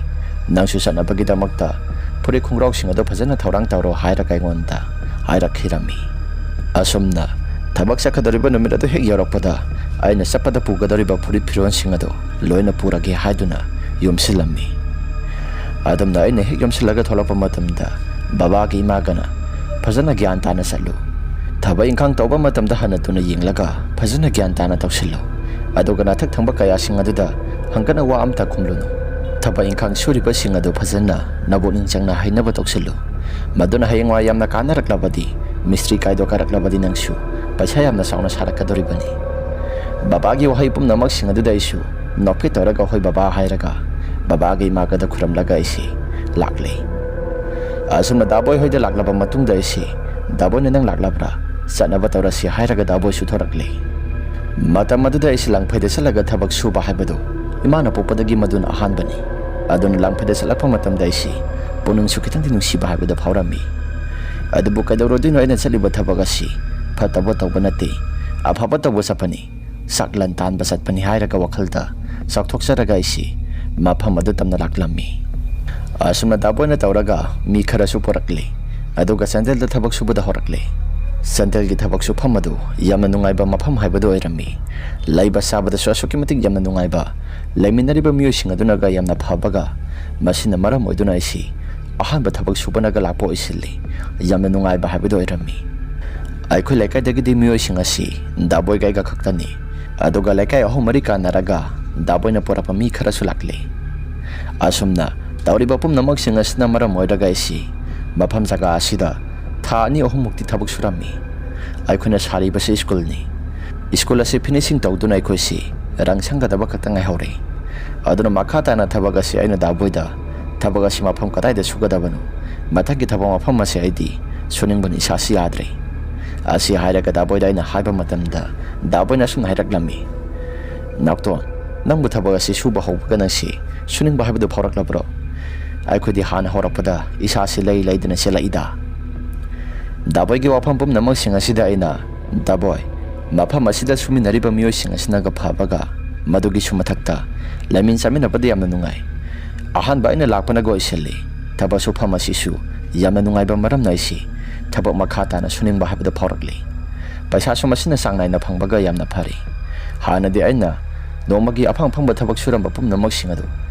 ꯅꯪꯁꯨ ꯆꯠꯅꯕꯒꯤꯗꯃꯛꯇ ꯐꯨꯔꯤꯠ ꯈꯣꯡꯒ꯭ꯔꯥꯎꯁꯤꯡ ꯑꯗꯨ ꯐꯖꯅ ꯊꯧꯔꯥꯡ ꯇꯧꯔꯣ" ꯍꯥꯏꯔꯒ ꯑꯩꯉꯣꯟꯗ ꯍꯥꯏꯔꯛꯈꯤꯔꯝꯃꯤ꯫ ꯑꯁꯨꯝꯅ ꯊꯕꯛ ꯆꯠꯀꯗꯧꯔꯤꯕ ꯅꯨꯃꯤꯠ ꯑꯗꯨ ꯍꯦꯛ ꯌꯧꯔꯛꯄꯗ ꯑꯩꯅ ꯆꯠꯄꯗ ꯄꯨꯒꯗꯧꯔꯤꯕ ꯐꯨꯔꯤꯠ ꯐꯤꯔꯣꯜꯁꯤꯡ ꯑꯗꯨ ꯂꯣꯏꯅ ꯄꯨꯔꯒꯦ ꯍꯥꯏꯗꯨꯅ ꯌꯣꯝꯁꯤꯜꯂꯝꯃꯤ꯫ ꯑꯗꯨꯝꯅ ꯑꯩꯅ ꯍꯦꯛ ꯌꯣꯝꯁꯤꯜꯂꯒ ꯊꯣꯛꯂꯛꯄ ꯃꯇꯝꯗ ꯕꯕꯥꯒ ꯏꯃꯥꯒꯅ, "ꯐꯖꯅ ꯒ꯭ꯌꯥꯟ ꯇꯥꯅ ꯆꯠꯂꯨ꯫ ꯊꯕꯛ ꯏꯪꯈꯥꯡ ꯇꯧꯕ ꯃꯇꯝꯗ ꯍꯟꯅ ꯇꯨꯅ ꯌꯦꯡꯂꯒ ꯐꯖꯅ ꯒ꯭ꯌꯥꯟ ꯇꯥꯅ ꯇꯧꯁꯤꯜꯂꯨ꯫ ꯑꯗꯨꯒ ꯅꯊꯛ ꯊꯪꯕ ꯀꯌꯥꯁꯤꯡ ꯑꯗꯨꯗ ꯍꯪꯒꯠꯅ ꯋꯥ ꯑꯝꯇ ꯈꯨꯝꯂꯨꯅꯨ꯫ ꯊꯕꯛ ꯏꯪꯈꯥꯡ ꯁꯨꯔꯤꯕꯁꯤꯡ ꯑꯗꯨ ꯐꯖꯅ ꯅꯕꯨꯛꯅꯤꯡ ꯆꯪꯅ ꯍꯩꯅꯕ ꯇꯧꯁꯤꯜꯂꯨ꯫ ꯃꯗꯨꯅ ꯍꯌꯦꯡꯋꯥꯏ ꯌꯥꯝꯅ ꯀꯥꯟꯅꯔꯛꯂꯕꯗꯤ, ꯃꯤꯁꯇ꯭ꯔꯤ ꯀꯥꯏꯗꯣ ꯀꯥꯔꯛꯂꯕꯗꯤ ꯅꯪꯁꯨ ꯄꯩꯁꯥ ꯌꯥꯝꯅ ꯆꯥꯎꯅ ꯁꯥꯔꯛꯀꯗꯧꯔꯤꯕꯅꯤ꯫ ꯕꯕꯥꯒꯤ ꯋꯥꯍꯩ ꯄꯨꯝꯅꯃꯛꯁꯤꯡ ꯑꯗꯨꯗ ꯑꯩꯁꯨ ꯅꯣꯛꯐꯦꯠ ꯇꯧꯔꯒ "ꯍꯣꯏ ꯕꯕꯥ" ꯍꯥꯏꯔꯒ ꯕꯕꯥꯒꯤ ꯏꯃꯥꯒꯗ ꯈꯨꯔꯝꯂꯒ ꯑꯩꯁꯦ ꯂꯥꯛꯂꯦ꯫ ꯑꯁꯨꯝꯅ ꯗꯥꯕꯣꯏ ꯍꯣꯏꯗ ꯂꯥꯛꯂꯕ ꯃꯇꯨꯡꯗ ꯑꯩꯁꯦ ꯗꯥꯕꯣꯏꯅ "ꯅꯪ ꯂꯥꯛꯂꯕ꯭ꯔꯥ? ꯆꯠꯅꯕ ꯇꯧꯔꯁꯤ" ꯍꯥꯏꯔꯒ ꯗꯥꯕꯣꯏꯁꯨ ꯊꯣꯔꯛꯂꯦ꯫ ꯃꯇꯝ ꯑꯗꯨꯗ ꯑꯩꯁꯦ ꯂꯪꯐꯩꯗ ꯆꯠꯂꯒ ꯊꯕꯛ ꯁꯨꯕ ꯍꯥꯏꯕꯗꯨ ꯏꯃꯥꯅ ꯄꯣꯛꯄꯗꯒꯤ ꯃꯗꯨꯅ ꯑꯍꯥꯟꯕꯅꯤ꯫ ꯑꯗꯨꯅ ꯂꯪꯐꯩꯗ ꯆꯠꯂꯛꯄ ꯃꯇꯝꯗ ꯑꯩꯁꯦ ꯄꯨꯛꯅꯤꯡꯁꯨ ꯈꯤꯇꯪꯗꯤ ꯅꯨꯡꯁꯤꯕ ꯍꯥꯏꯕꯗꯨ ꯐꯥꯎꯔꯝꯃꯤ꯫ ꯑꯗꯨꯕꯨ ꯀꯩꯗꯧꯔꯨꯗꯣꯏꯅꯣ, ꯑꯩꯅ ꯆꯠꯂꯤꯕ ꯊꯕꯛ ꯑꯁꯤ ꯐꯠꯇꯕ ꯇꯧꯕ ꯅꯠꯇꯦ, ꯑꯐꯕ ꯇꯧꯕ ꯆꯠꯄꯅꯤ, ꯆꯥꯛꯂꯟ ꯇꯥꯟꯕ ꯆꯠꯄꯅꯤ ꯍꯥꯏꯔꯒ ꯋꯥꯈꯜꯗ ꯆꯥꯎꯊꯣꯛꯆꯔꯒ ꯑꯩꯁꯤ ꯃꯐꯝ ꯑꯗꯨ ꯇꯝꯅ ꯂꯥꯛꯂꯝꯃꯤ꯫ ꯑꯁꯨꯝꯅ ꯗꯥꯕꯣꯏꯅ ꯇꯧꯔꯒ ꯃꯤ ꯈꯔꯁꯨ ꯄꯨꯔꯛꯂꯦ, ꯑꯗꯨꯒ ꯆꯥꯟꯗꯦꯜꯗ ꯊꯕꯛ ꯁꯨꯕꯗ ꯍꯧꯔꯛꯂꯦ꯫ ꯆꯥꯟꯗꯦꯜꯒꯤ ꯊꯕꯛ ꯁꯨꯐꯝ ꯑꯗꯨ ꯌꯥꯝꯅ ꯅꯨꯡꯉꯥꯏꯕ ꯃꯐꯝ ꯍꯥꯏꯕꯗꯨ ꯑꯣꯏꯔꯝꯃꯤ꯫ ꯂꯩꯕ ꯆꯥꯕꯗꯁꯨ ꯑꯁꯨꯛꯀꯤ ꯃꯇꯤꯛ ꯌꯥꯝꯅ ꯅꯨꯡꯉꯥꯏꯕ, ꯂꯩꯃꯤꯟꯅꯔꯤꯕ ꯃꯤꯑꯣꯏꯁꯤꯡ ꯑꯗꯨꯅꯒ ꯌꯥꯝꯅ ꯐꯕꯒ, ꯃꯁꯤꯅ ꯃꯔꯝ ꯑꯣꯏꯗꯨꯅ ꯑꯩꯁꯤ ꯑꯍꯥꯟꯕ ꯊꯕꯛ ꯁꯨꯕꯅꯒ ꯂꯥꯛꯄ ꯑꯣꯏꯁꯤꯜꯂꯤ꯫ ꯌꯥꯝꯅ ꯅꯨꯡꯉꯥꯏꯕ ꯍꯥꯏꯕꯗꯨ ꯑꯣꯏꯔꯝꯃꯤ꯫ ꯑꯩꯈꯣꯏ ꯂꯩꯀꯥꯏꯗꯒꯤꯗꯤ ꯃꯤꯑꯣꯏꯁꯤꯡ ꯑꯁꯤ ꯗꯥꯕꯣꯏꯒ ꯑꯩꯒ ꯈꯛꯇꯅꯤ꯫ ꯑꯗꯨꯒ ꯂꯩꯀꯥꯏ ꯑꯍꯨꯝ ꯃꯔꯤ ꯀꯥꯟꯅꯔꯒ ꯗꯥꯕꯣꯏꯅ ꯄꯨꯔꯛꯄ ꯃꯤ ꯈꯔꯁꯨ ꯂꯥꯛꯂꯤ꯫ ꯑꯁꯨꯝꯅ ꯇꯧꯔꯤꯕ ꯄꯨꯝꯅꯃꯛꯁꯤꯡ ꯑꯁꯤꯅ ꯃꯔꯝ ꯑꯣꯏꯔꯒ ꯑꯩꯁꯤ ꯃꯐꯝ ꯖꯒꯥ ꯑꯁꯤꯗ ꯊꯥ ꯑꯅꯤ ꯑꯍꯨꯝꯃꯨꯛꯇꯤ ꯊꯕꯛ ꯁꯨꯔꯝꯃꯤ꯫ ꯑꯩꯈꯣꯏꯅ ꯁꯥꯔꯤꯕꯁꯤ ꯁ꯭ꯀꯨꯜꯅꯤ꯫ ꯁ꯭ꯀꯨꯜ ꯑꯁꯤ ꯐꯤꯅꯤꯁꯤꯡ ꯇꯧꯗꯨꯅ ꯑꯩꯈꯣꯏꯁꯤ ꯔꯪ ꯁꯪꯒꯗꯕ ꯈꯛꯇ ꯉꯥꯏꯍꯧꯔꯦ꯫ ꯑꯗꯨꯅ ꯃꯈꯥ ꯇꯥꯅ ꯊꯕꯛ ꯑꯁꯤ ꯑꯩꯅ ꯗꯥꯕꯣꯏꯗ ꯊꯕꯛ ꯑꯁꯤ ꯃꯐꯝ ꯀꯗꯥꯏꯗ ꯁꯨꯒꯗꯕꯅꯣ, ꯃꯊꯪꯒꯤ ꯊꯕꯛ ꯃꯐꯝ ꯑꯁꯤ ꯑꯩꯗꯤ ꯁꯨꯅꯤꯡꯕꯅ ꯏꯁꯥꯁꯤ ꯌꯥꯗ꯭ꯔꯦ꯫ ꯑꯁꯤ ꯍꯥꯏꯔꯒ ꯗꯥꯕꯣꯏꯗ ꯑꯩꯅ ꯍꯥꯏꯕ ꯃꯇꯝꯗ ꯗꯥꯕꯣꯏꯅ ꯑꯁꯨꯝꯅ ꯍꯥꯏꯔꯛꯂꯝꯃꯤ, "ꯅꯥꯎꯇꯣꯟ, ꯅꯪꯕꯨ ꯊꯕꯛ ꯑꯁꯤ ꯁꯨꯕ ꯍꯧꯕꯒ ꯅꯪꯁꯤ ꯁꯨꯅꯤꯡꯕ ꯍꯥꯏꯕꯗꯨ ꯐꯥꯎꯔꯛꯂꯕ꯭ꯔꯣ? ꯑꯩꯈꯣꯏꯗꯤ ꯍꯥꯟꯅ ꯍꯧꯔꯛꯄꯗ ꯏꯁꯥꯁꯤ ꯂꯩ ꯂꯩꯗꯅ ꯆꯦꯜꯂꯛꯏꯗ"꯫ ꯗꯥꯕꯣꯏꯒꯤ ꯋꯥꯐꯝ ꯄꯨꯝꯅꯃꯛꯁꯤꯡ ꯑꯁꯤꯗ ꯑꯩꯅ, "ꯗꯥꯕꯣꯏ, ꯃꯐꯝ ꯑꯁꯤꯗ ꯁꯨꯃꯤꯟꯅꯔꯤꯕ ꯃꯤꯑꯣꯏꯁꯤꯡ ꯑꯁꯤꯅꯒ ꯐꯕꯒ, ꯃꯗꯨꯒꯤꯁꯨ ꯃꯊꯛꯇ ꯂꯩꯃꯤꯟ ꯆꯥꯃꯤꯟꯅꯕꯗ ꯌꯥꯝꯅ ꯅꯨꯡꯉꯥꯏ꯫ ꯑꯍꯥꯟꯕ ꯑꯩꯅ ꯂꯥꯛꯄꯅꯒ ꯑꯣꯏꯁꯤꯜꯂꯤ꯫ ꯊꯕꯛ ꯁꯨꯐꯝ ꯑꯁꯤꯁꯨ ꯌꯥꯝꯅ ꯅꯨꯡꯉꯥꯏꯕ ꯃꯔꯝꯅ ꯑꯩꯁꯤ ꯊꯕꯛ ꯃꯈꯥ ꯇꯥꯅ ꯁꯨꯅꯤꯡꯕ ꯍꯥꯏꯕꯗꯨ ꯐꯥꯎꯔꯛꯂꯤ꯫ ꯄꯩꯁꯥꯁꯨ ꯃꯁꯤꯅ ꯆꯥꯡ ꯅꯥꯏꯅ ꯐꯪꯕꯒ ꯌꯥꯝꯅ ꯐꯔꯦ꯫ ꯍꯥꯟꯅꯗꯤ ꯑꯩꯅ ꯅꯣꯡꯃꯒꯤ ꯑꯐꯪ ꯑꯐꯪꯕ ꯊꯕꯛ ꯁꯨꯔꯝꯕ ꯄꯨꯝꯅꯃꯛꯁꯤꯡ ꯑꯗꯨ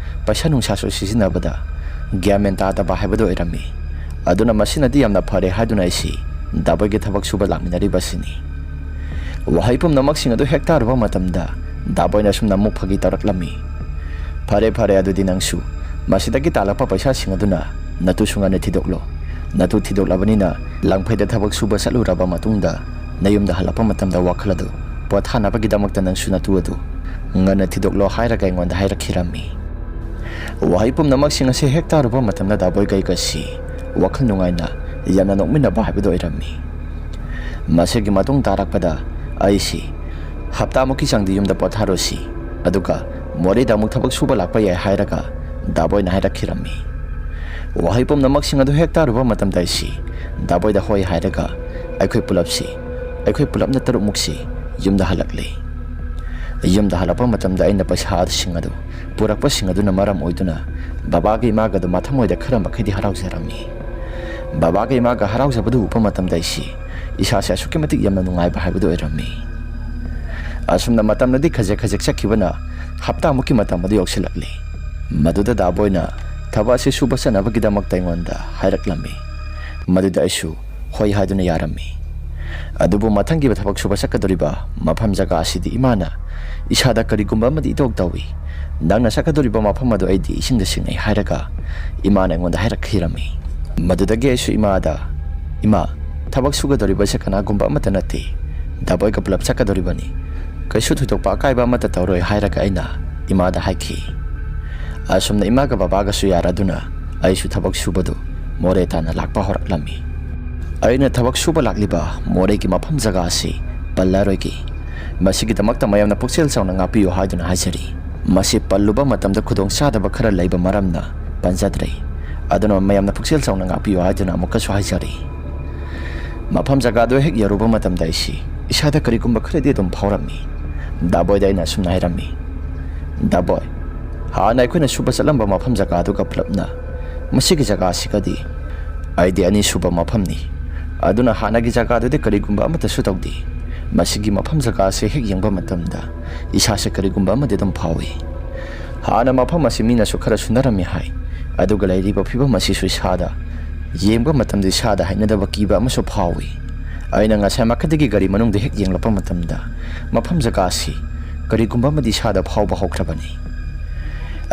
ꯄꯩꯁꯥ ꯅꯨꯡꯁꯥꯁꯨ ꯁꯤꯖꯤꯟꯅꯕꯗ ꯒ꯭ꯌꯥꯟ ꯃꯦꯟ ꯇꯥꯗꯕ ꯍꯥꯏꯕꯗꯨ ꯑꯣꯏꯔꯝꯃꯤ꯫ ꯑꯗꯨꯅ ꯃꯁꯤꯅꯗꯤ ꯌꯥꯝꯅ ꯐꯔꯦ ꯍꯥꯏꯗꯨꯅ ꯑꯩꯁꯤ ꯗꯥꯕꯣꯏꯒꯤ ꯊꯕꯛ ꯁꯨꯕ ꯂꯥꯛꯃꯤꯟꯅꯔꯤꯕꯁꯤꯅꯤ꯫ ꯋꯥꯍꯩ ꯄꯨꯝꯅꯃꯛꯁꯤꯡ ꯑꯗꯨ ꯍꯦꯛ ꯇꯥꯔꯨꯕ ꯃꯇꯝꯗ ꯗꯥꯕꯣꯏꯅ ꯑꯁꯨꯝꯅ ꯑꯃꯨꯛ ꯐꯥꯒꯤ ꯇꯧꯔꯛꯂꯝꯃꯤ, "ꯐꯔꯦ, ꯐꯔꯦ, ꯑꯗꯨꯗꯤ ꯅꯪꯁꯨ ꯃꯁꯤꯗꯒꯤ ꯇꯥꯜꯂꯛꯄ ꯄꯩꯁꯥꯁꯤꯡ ꯑꯗꯨꯅ ꯅꯇꯨꯁꯨ ꯉꯟꯅ ꯊꯤꯗꯣꯛꯂꯣ꯫ ꯅꯇꯨ ꯊꯤꯗꯣꯛꯂꯕꯅꯤꯅ ꯂꯪꯐꯩꯗ ꯊꯕꯛ ꯁꯨꯕ ꯆꯠꯂꯨꯔꯕ ꯃꯇꯨꯡꯗ ꯅꯌꯨꯝꯗ ꯍꯜꯂꯛꯄ ꯃꯇꯝꯗ ꯋꯥꯈꯜ ꯑꯗꯨ ꯄꯣꯊꯥꯅꯕꯒꯤꯗꯃꯛꯇ ꯅꯪꯁꯨ ꯅꯇꯨ ꯑꯗꯨ ꯉꯟꯅ ꯊꯤꯗꯣꯛꯂꯣ" ꯍꯥꯏꯔꯒ ꯑꯩꯉꯣꯟꯗ ꯍꯥꯏꯔꯛꯈꯤꯔꯝꯃꯤ꯫ ꯋꯥꯍꯩ ꯄꯨꯝꯅꯃꯛꯁꯤꯡ ꯑꯁꯤ ꯍꯦꯛ ꯇꯥꯔꯨꯕ ꯃꯇꯝꯗ ꯗꯥꯕꯣꯏ ꯀꯩꯀꯁꯤ ꯋꯥꯈꯜ ꯅꯨꯡꯉꯥꯏꯅ ꯌꯥꯝꯅ ꯅꯣꯛꯃꯤꯟꯅꯕ ꯍꯥꯏꯕꯗꯨ ꯑꯣꯏꯔꯝꯃꯤ꯫ ꯃꯁꯤꯒꯤ ꯃꯇꯨꯡ ꯇꯥꯔꯛꯄꯗ ꯑꯩꯁꯤ ꯍꯞꯇꯥꯃꯨꯛꯀꯤ ꯆꯥꯡꯗꯤ ꯌꯨꯝꯗ ꯄꯣꯊꯥꯔꯨꯁꯤ, ꯑꯗꯨꯒ ꯃꯣꯔꯦꯗ ꯑꯃꯨꯛ ꯊꯕꯛ ꯁꯨꯕ ꯂꯥꯛꯄ ꯌꯥꯏ ꯍꯥꯏꯔꯒ ꯗꯥꯕꯣꯏꯅ ꯍꯥꯏꯔꯛꯈꯤꯔꯝꯃꯤ꯫ ꯋꯥꯍꯩ ꯄꯨꯝꯅꯃꯛꯁꯤꯡ ꯑꯗꯨ ꯍꯦꯛ ꯇꯥꯔꯨꯕ ꯃꯇꯝꯗ ꯑꯩꯁꯤ ꯗꯥꯕꯣꯏꯗ ꯍꯣꯏ ꯍꯥꯏꯔꯒ ꯑꯩꯈꯣꯏ ꯄꯨꯂꯞꯁꯤ, ꯑꯩꯈꯣꯏ ꯄꯨꯂꯞꯅ ꯇꯔꯨꯛꯃꯨꯛꯁꯤ ꯌꯨꯝꯗ ꯍꯜꯂꯛꯂꯤ꯫ ꯌꯨꯝꯗ ꯍꯜꯂꯛꯄ ꯃꯇꯝꯗ ꯑꯩꯅ ꯄꯩꯁꯥꯁꯤꯡ ꯑꯗꯨ ꯄꯨꯔꯛꯄꯁꯤꯡ ꯑꯗꯨꯅ ꯃꯔꯝ ꯑꯣꯏꯗꯨꯅ ꯕꯕꯥꯒ ꯏꯃꯥꯒ ꯑꯗꯨ ꯃꯊꯃꯣꯏꯗ ꯈꯔ ꯃꯈꯩꯗꯤ ꯍꯔꯥꯎꯖꯔꯝꯃꯤ꯫ ꯕꯕꯥꯒ ꯏꯃꯥꯒ ꯍꯔꯥꯎꯖꯕꯗꯨ ꯎꯕ ꯃꯇꯝꯗ ꯑꯩꯁꯤ ꯏꯁꯥꯁꯦ ꯑꯁꯨꯛꯀꯤ ꯃꯇꯤꯛ ꯌꯥꯝꯅ ꯅꯨꯡꯉꯥꯏꯕ ꯍꯥꯏꯕꯗꯨ ꯑꯣꯏꯔꯝꯃꯤ꯫ ꯑꯁꯨꯝꯅ ꯃꯇꯝꯅꯗꯤ ꯈꯖꯤꯛ ꯈꯖꯤꯛ ꯆꯠꯈꯤꯕꯅ ꯍꯞꯇꯥꯃꯨꯛꯀꯤ ꯃꯇꯝ ꯑꯗꯨ ꯌꯧꯁꯤꯜꯂꯛꯂꯤ꯫ ꯃꯗꯨꯗ ꯗꯥꯕꯣꯏꯅ ꯊꯕꯛ ꯑꯁꯤ ꯁꯨꯕ ꯆꯠꯅꯕꯒꯤꯗꯃꯛꯇ ꯑꯩꯉꯣꯟꯗ ꯍꯥꯏꯔꯛꯂꯝꯃꯤ꯫ ꯃꯗꯨꯗ ꯑꯩꯁꯨ ꯍꯣꯏ ꯍꯥꯏꯗꯨꯅ ꯌꯥꯔꯝꯃꯤ꯫ ꯑꯗꯨꯕꯨ ꯃꯊꯪꯒꯤ ꯊꯕꯛ ꯁꯨꯕ ꯆꯠꯀꯗꯧꯔꯤꯕ ꯃꯐꯝ ꯖꯒꯥ ꯑꯁꯤꯗꯤ ꯏꯃꯥꯅ ꯏꯁꯥꯗ ꯀꯔꯤꯒꯨꯝꯕ ꯑꯃꯗꯤ ꯏꯇꯧ ꯇꯧꯏ꯫ "ꯅꯪꯅ ꯆꯠꯀꯗꯧꯔꯤꯕ ꯃꯐꯝ ꯑꯗꯨ ꯑꯩꯗꯤ ꯏꯁꯤꯡꯗ ꯁꯤꯡꯅꯩ" ꯍꯥꯏꯔꯒ ꯏꯃꯥꯅ ꯑꯩꯉꯣꯟꯗ ꯍꯥꯏꯔꯛꯈꯤꯔꯝꯃꯤ꯫ ꯃꯗꯨꯗꯒꯤ ꯑꯩꯁꯨ ꯏꯃꯥꯗ, "ꯏꯃꯥ, ꯊꯕꯛ ꯁꯨꯒꯗꯧꯔꯤꯕꯁꯦ ꯀꯅꯥꯒꯨꯝꯕ ꯑꯃꯠꯇ ꯅꯠꯇꯦ, ꯗꯥꯕꯣꯏꯒ ꯄꯨꯂꯞ ꯆꯠꯀꯗꯧꯔꯤꯕꯅꯤ, ꯀꯩꯁꯨ ꯊꯣꯏꯗꯣꯛꯄ ꯑꯀꯥꯏꯕ ꯑꯃꯠꯇ ꯇꯧꯔꯣꯏ" ꯍꯥꯏꯔꯒ ꯑꯩꯅ ꯏꯃꯥꯗ ꯍꯥꯏꯈꯤ꯫ ꯑꯁꯨꯝꯅ ꯏꯃꯥꯒ ꯕꯕꯥꯒꯁꯨ ꯌꯥꯔꯗꯨꯅ ꯑꯩꯁꯨ ꯊꯕꯛ ꯁꯨꯕꯗꯨ ꯃꯣꯔꯦ ꯇꯥꯟꯅ ꯂꯥꯛꯄ ꯍꯧꯔꯛꯂꯝꯃꯤ꯫ ꯑꯩꯅ ꯊꯕꯛ ꯁꯨꯕ ꯂꯥꯛꯂꯤꯕ ꯃꯣꯔꯦꯒꯤ ꯃꯐꯝ ꯖꯒꯥ ꯑꯁꯤ ꯄꯜꯂꯔꯣꯏꯒꯦ꯫ ꯃꯁꯤꯒꯤꯗꯃꯛꯇ ꯃꯌꯥꯝꯅ ꯄꯨꯛꯆꯦꯜ ꯆꯥꯎꯅ ꯉꯥꯛꯄꯤꯌꯨ ꯍꯥꯏꯗꯨꯅ ꯍꯥꯏꯖꯔꯤ꯫ ꯃꯁꯤ ꯄꯜꯂꯨꯕ ꯃꯇꯝꯗ ꯈꯨꯗꯣꯡꯆꯥꯗꯕ ꯈꯔ ꯂꯩꯕ ꯃꯔꯝꯅ ꯄꯟꯖꯗ꯭ꯔꯦ꯫ ꯑꯗꯨꯅ ꯃꯌꯥꯝꯅ ꯄꯨꯛꯆꯦꯜ ꯆꯥꯎꯅ ꯉꯥꯛꯄꯤꯌꯨ ꯍꯥꯏꯗꯨꯅ ꯑꯃꯨꯛꯀꯁꯨ ꯍꯥꯏꯖꯔꯤ꯫ ꯃꯐꯝ ꯖꯒꯥꯗꯨ ꯍꯦꯛ ꯌꯧꯔꯨꯕ ꯃꯇꯝꯗ ꯑꯩꯁꯤ ꯏꯁꯥꯗ ꯀꯔꯤꯒꯨꯝꯕ ꯈꯔꯗꯤ ꯑꯗꯨꯝ ꯐꯥꯎꯔꯝꯃꯤ꯫ ꯗꯥꯕꯣꯏꯗ ꯑꯩꯅ ꯑꯁꯨꯝꯅ ꯍꯥꯏꯔꯝꯃꯤ, "ꯗꯥꯕꯣꯏ, ꯍꯥꯟꯅ ꯑꯩꯈꯣꯏꯅ ꯁꯨꯕ ꯆꯠꯂꯝꯕ ꯃꯐꯝ ꯖꯒꯥꯗꯨꯒ ꯄꯨꯂꯞꯅ ꯃꯁꯤꯒꯤ ꯖꯒꯥ ꯑꯁꯤꯒꯗꯤ ꯑꯩꯗꯤ ꯑꯅꯤꯁꯨꯕ ꯃꯐꯝꯅꯤ꯫ ꯑꯗꯨꯅ ꯍꯥꯟꯅꯒꯤ ꯖꯒꯥꯗꯨꯗꯤ ꯀꯔꯤꯒꯨꯝꯕ ꯑꯃꯠꯇꯁꯨ ꯇꯧꯗꯦ꯫ ꯃꯁꯤꯒꯤ ꯃꯐꯝ ꯖꯒꯥ ꯑꯁꯤ ꯍꯦꯛ ꯌꯦꯡꯕ ꯃꯇꯝꯗ ꯏꯁꯥꯁꯦ ꯀꯔꯤꯒꯨꯝꯕ ꯑꯃꯗꯤ ꯑꯗꯨꯝ ꯐꯥꯎꯏ꯫ ꯍꯥꯟꯅ ꯃꯐꯝ ꯑꯁꯤ ꯃꯤꯅꯁꯨ ꯈꯔ ꯁꯨꯅꯔꯝꯃꯤ ꯍꯥꯏ, ꯑꯗꯨꯒ ꯂꯩꯔꯤꯕ ꯐꯤꯕꯝ ꯑꯁꯤꯁꯨ ꯏꯁꯥꯗ ꯌꯦꯡꯕ ꯃꯇꯝꯗ ꯏꯁꯥꯗ ꯍꯩꯅꯗꯕ ꯀꯤꯕ ꯑꯃꯁꯨ ꯐꯥꯎꯏ꯫ ꯑꯩꯅ ꯉꯁꯥꯏ ꯃꯈꯥꯗꯒꯤ ꯒꯥꯔꯤ ꯃꯅꯨꯡꯗ ꯍꯦꯛ ꯌꯦꯡꯂꯛꯄ ꯃꯇꯝꯗ ꯃꯐꯝ ꯖꯒꯥ ꯑꯁꯤ ꯀꯔꯤꯒꯨꯝꯕ ꯑꯃꯗꯤ ꯏꯁꯥꯗ ꯐꯥꯎꯕ ꯍꯧꯈ꯭ꯔꯕꯅꯤ꯫